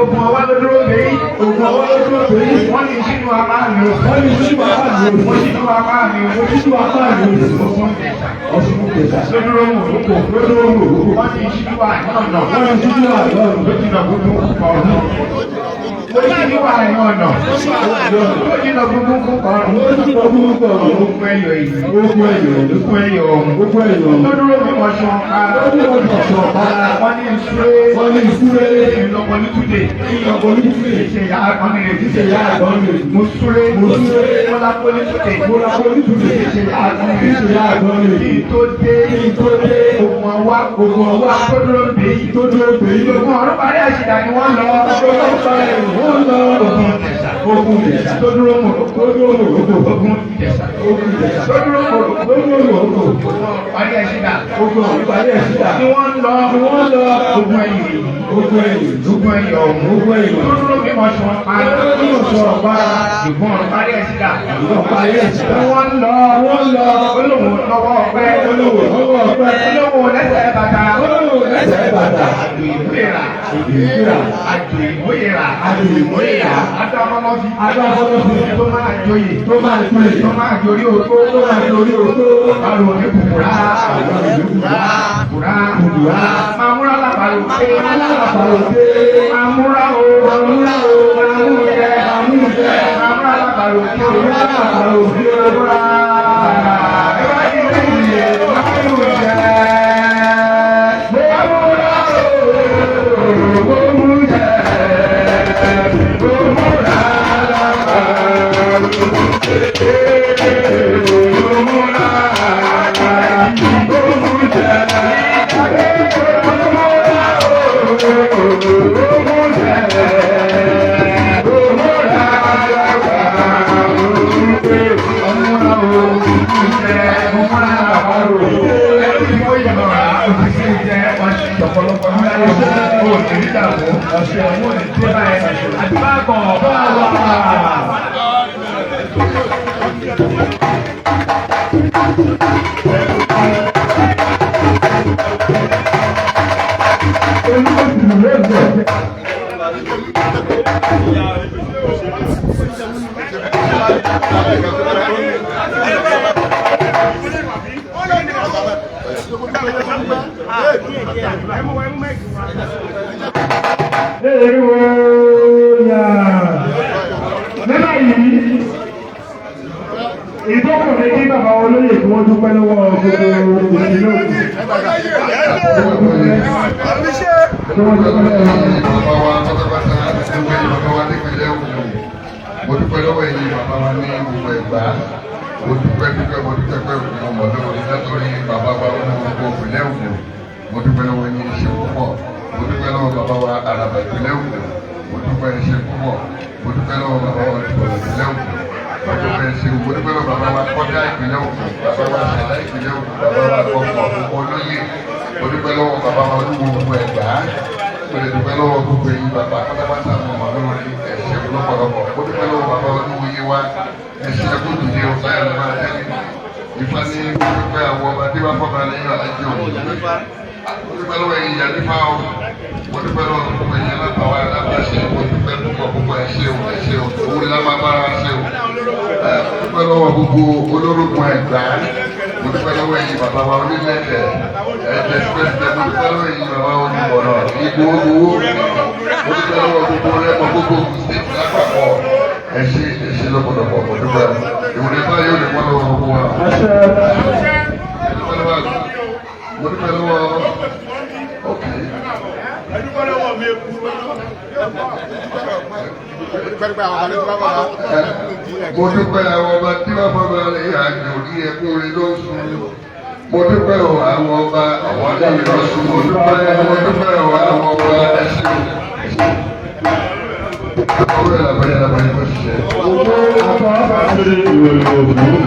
Speaker 1: Ogun ọwọ́ ló dúró dé. Ogun ọwọ́ ló dúró dé. Wọ́n ní ìṣíjú apá àná. Wọ́n ní ìṣíjú apá àná. Ìṣíjú apá àná. Ìṣíjú apá àná. Ogun Ọ̀ṣun Ìjẹ̀ṣà. Ló dúró mú òkú. Ló dúró mú òkú. Wọ́n ní ìṣíjú àná. Wọ́n ní ìṣíjú àná. Ló jìnnà gbogbo ọ̀run. Ó ṣíjú àná ọ̀nà. Ló jìnnà gbogbo ọ̀run. Ló jìnnà gbogbo ọ̀run. Ogun ẹyọ èyí. Ogun ẹyọ èyí. Ogun ẹyọ ọ̀hún. Ogun ẹyọ ọ̀hún. Ló dúró mú ọ̀ṣun pa. Ló dúró mú ọ̀ṣun pa. Wọ́n ní ìṣúré. Wọ́n ní ìṣúré. Ìlọ́pọ̀ ní túnde. Ìlọ́pọ̀ ní túnde. Ìṣe ìyá àgbọ̀n rẹ̀. Ìṣe ìyá àgbọ̀n rẹ̀. Mo súré. Mo súré. Mo lápò ní túnde. Mo lápò ní túnde. Ìṣe ìyá àgbọ̀n rẹ̀. Ìṣe ìyá àgbọ̀n rẹ̀. Kí n tó dé. Kí n tó dé. Ogun ọwá. Ogun ọwá. Tó dúró dé yìí. Tó dúró dé yìí. Ogun ọ̀run parí àṣìdá ni wọ́n lọ. Ogun ọ̀run parí wọ́n lọ. Ogun Ìjẹ̀ṣà. Ogun Ìjẹ̀ṣà. Tó dúró mọ̀. Tó dúró mọ̀. Ogun Ìjẹ̀ṣà. Ogun Ìjẹ̀ṣà. Tó dúró mọ̀. Tó dúró mọ̀. Ogun parí àṣìdá. Ogun ọ̀run parí àṣìdá. Ni wọ́n lọ. Ni wọ́n lọ. Ogun ẹ̀yìn. Ogun ẹ̀yìn. Ogun ẹ̀yìn ọ̀hún. Ogun ẹ̀yìn. Tó dúró mímọ̀ sọ̀ pa. Tó dúró mímọ̀ sọ̀ pa. Ìgbọ̀n ọ̀run parí àṣìdá. Ìgbọ̀n parí àṣìdá. Ni wọ́n lọ. Wọ́n lọ. Olóhùn lọ́wọ́ ọpẹ́. Olóhùn lọ́wọ́ ọpẹ́. Olóhùn lẹ́sẹ̀ bàtà. Olóhùn lẹ́sẹ̀ bàtà. Àjò ìwéra. Ìwéra. Àjò ìwéra. Àjò ìwéra. Adámọ́lọ́fi. Adámọ́lọ́fi. Tó máa joyè. Tó máa joyè. Tó máa jorí ogbó. Tó máa jorí ogbó. Àrò ní kùkùrá. Àrò ní kùkùrá. Kùkùrá. Kùkùrá. Màmúra làbàrò pé. Màmúra làbàrò pé. Màmúra o. Màmúra o. Màmújẹ. Màmújẹ. Màmúra làbàrò pé. Màmúra làbàrò pé. Màmúra. Ìdókòwò kí bàbá olóyè kí wọ́n dúpẹ́ lọ́wọ́ gbogbo ìlú
Speaker 3: Mo dúpẹ́ lọ́wọ́ ẹ̀yin bàbá wa ní gbogbo Ẹ̀gbá. Mo dúpẹ́ dúpẹ́ mo dúpẹ́ pẹ́ òkú mo mọ̀ lórí látọ̀rí bàbá wa ní gbogbo ìpínlẹ̀ Ògùn. Mo dúpẹ́ lọ́wọ́ ẹ̀yin ṣe púpọ̀. Mo dúpẹ́ lọ́wọ́ bàbá wa Àràbà ìpínlẹ̀ Ògùn. Mo dúpẹ́ ṣe púpọ̀. Mo dúpẹ́ lọ́wọ́ bàbá wa ìpínlẹ̀ Ògùn. Mo dúpẹ́ ṣe mo dúpẹ́ lọ́wọ́ bàbá wa Kọ́dá ìpínlẹ̀ Ògùn. Bàbá wa Ṣẹ̀dá ìpínlẹ̀ Ògùn. Bàbá wa Kọ̀kọ̀ Olóyè. Mo dúpẹ́ lọ́wọ́ bàbá wa Olúwo gbogbo Ẹ̀gbá. Mo lè dúpẹ́ lọ́wọ́ gbogbo ẹ̀yin bàbá pátápátá mo mọ̀ lórí ẹ̀ṣẹ̀ lọ́pọ̀lọpọ̀. Mo dúpẹ́ lọ́wọ́ bàbá Olúwo yé wa ẹ̀ṣẹ̀ kó dìde ọ̀sán ẹ̀rọ máa tẹ́lẹ̀. Ifá ní dúpẹ́ àwọn ọba tí wọ́n fọ́ba lẹ́yìn alájọ òní. Mo dúpẹ́ lọ́wọ́ ẹ̀yin ìyá nífà o. Mo dúpẹ́ lọ́wọ́ gbogbo ẹ̀yin alábàáwá alábàáṣe. Mo dúpẹ́ púpọ̀ púpọ̀ ẹ ṣé o ẹ ṣé o. Owó ńlá máa bára wa ṣe o. Mo dúpẹ́ lọ́wọ́ gbogbo olórúkọ Ẹ̀gbá. Mo dúpẹ́ lọ́wọ́ ẹ̀yin bàbá wa onílẹ̀kẹ̀. Ẹ̀jẹ̀ pẹ́sìtẹ̀ mo dúpẹ́ lọ́wọ́ ẹ̀yin bàbá onímọ̀nà ìgbò owó. Mo dúpẹ́ lọ́wọ́ gbogbo rẹ́mọ gbogbo stéètì lápapọ̀. Ẹ ṣé ẹ ṣé lọ́pọ̀lọpọ̀ mo dúpẹ́. Ìwúre báyìí ò ní wọ́n lọ́wọ́ gbogbo wa. Mo dúpẹ́ lọ́wọ́ okay. Mo dúpẹ́ àwọn ọba tí wọ́n fọba lè àjò ní ẹkún rí ló sùn. Mo dúpẹ́ o àwọn ọba àwọn lè lọ sùn. Mo dúpẹ́ o àwọn ọba ẹṣin. Ọwọ́ ẹ̀ làbọ̀yẹ̀ làbọ̀yẹ̀ kò ṣiṣẹ́.
Speaker 1: Owó àbá àti ìròyìn òkú.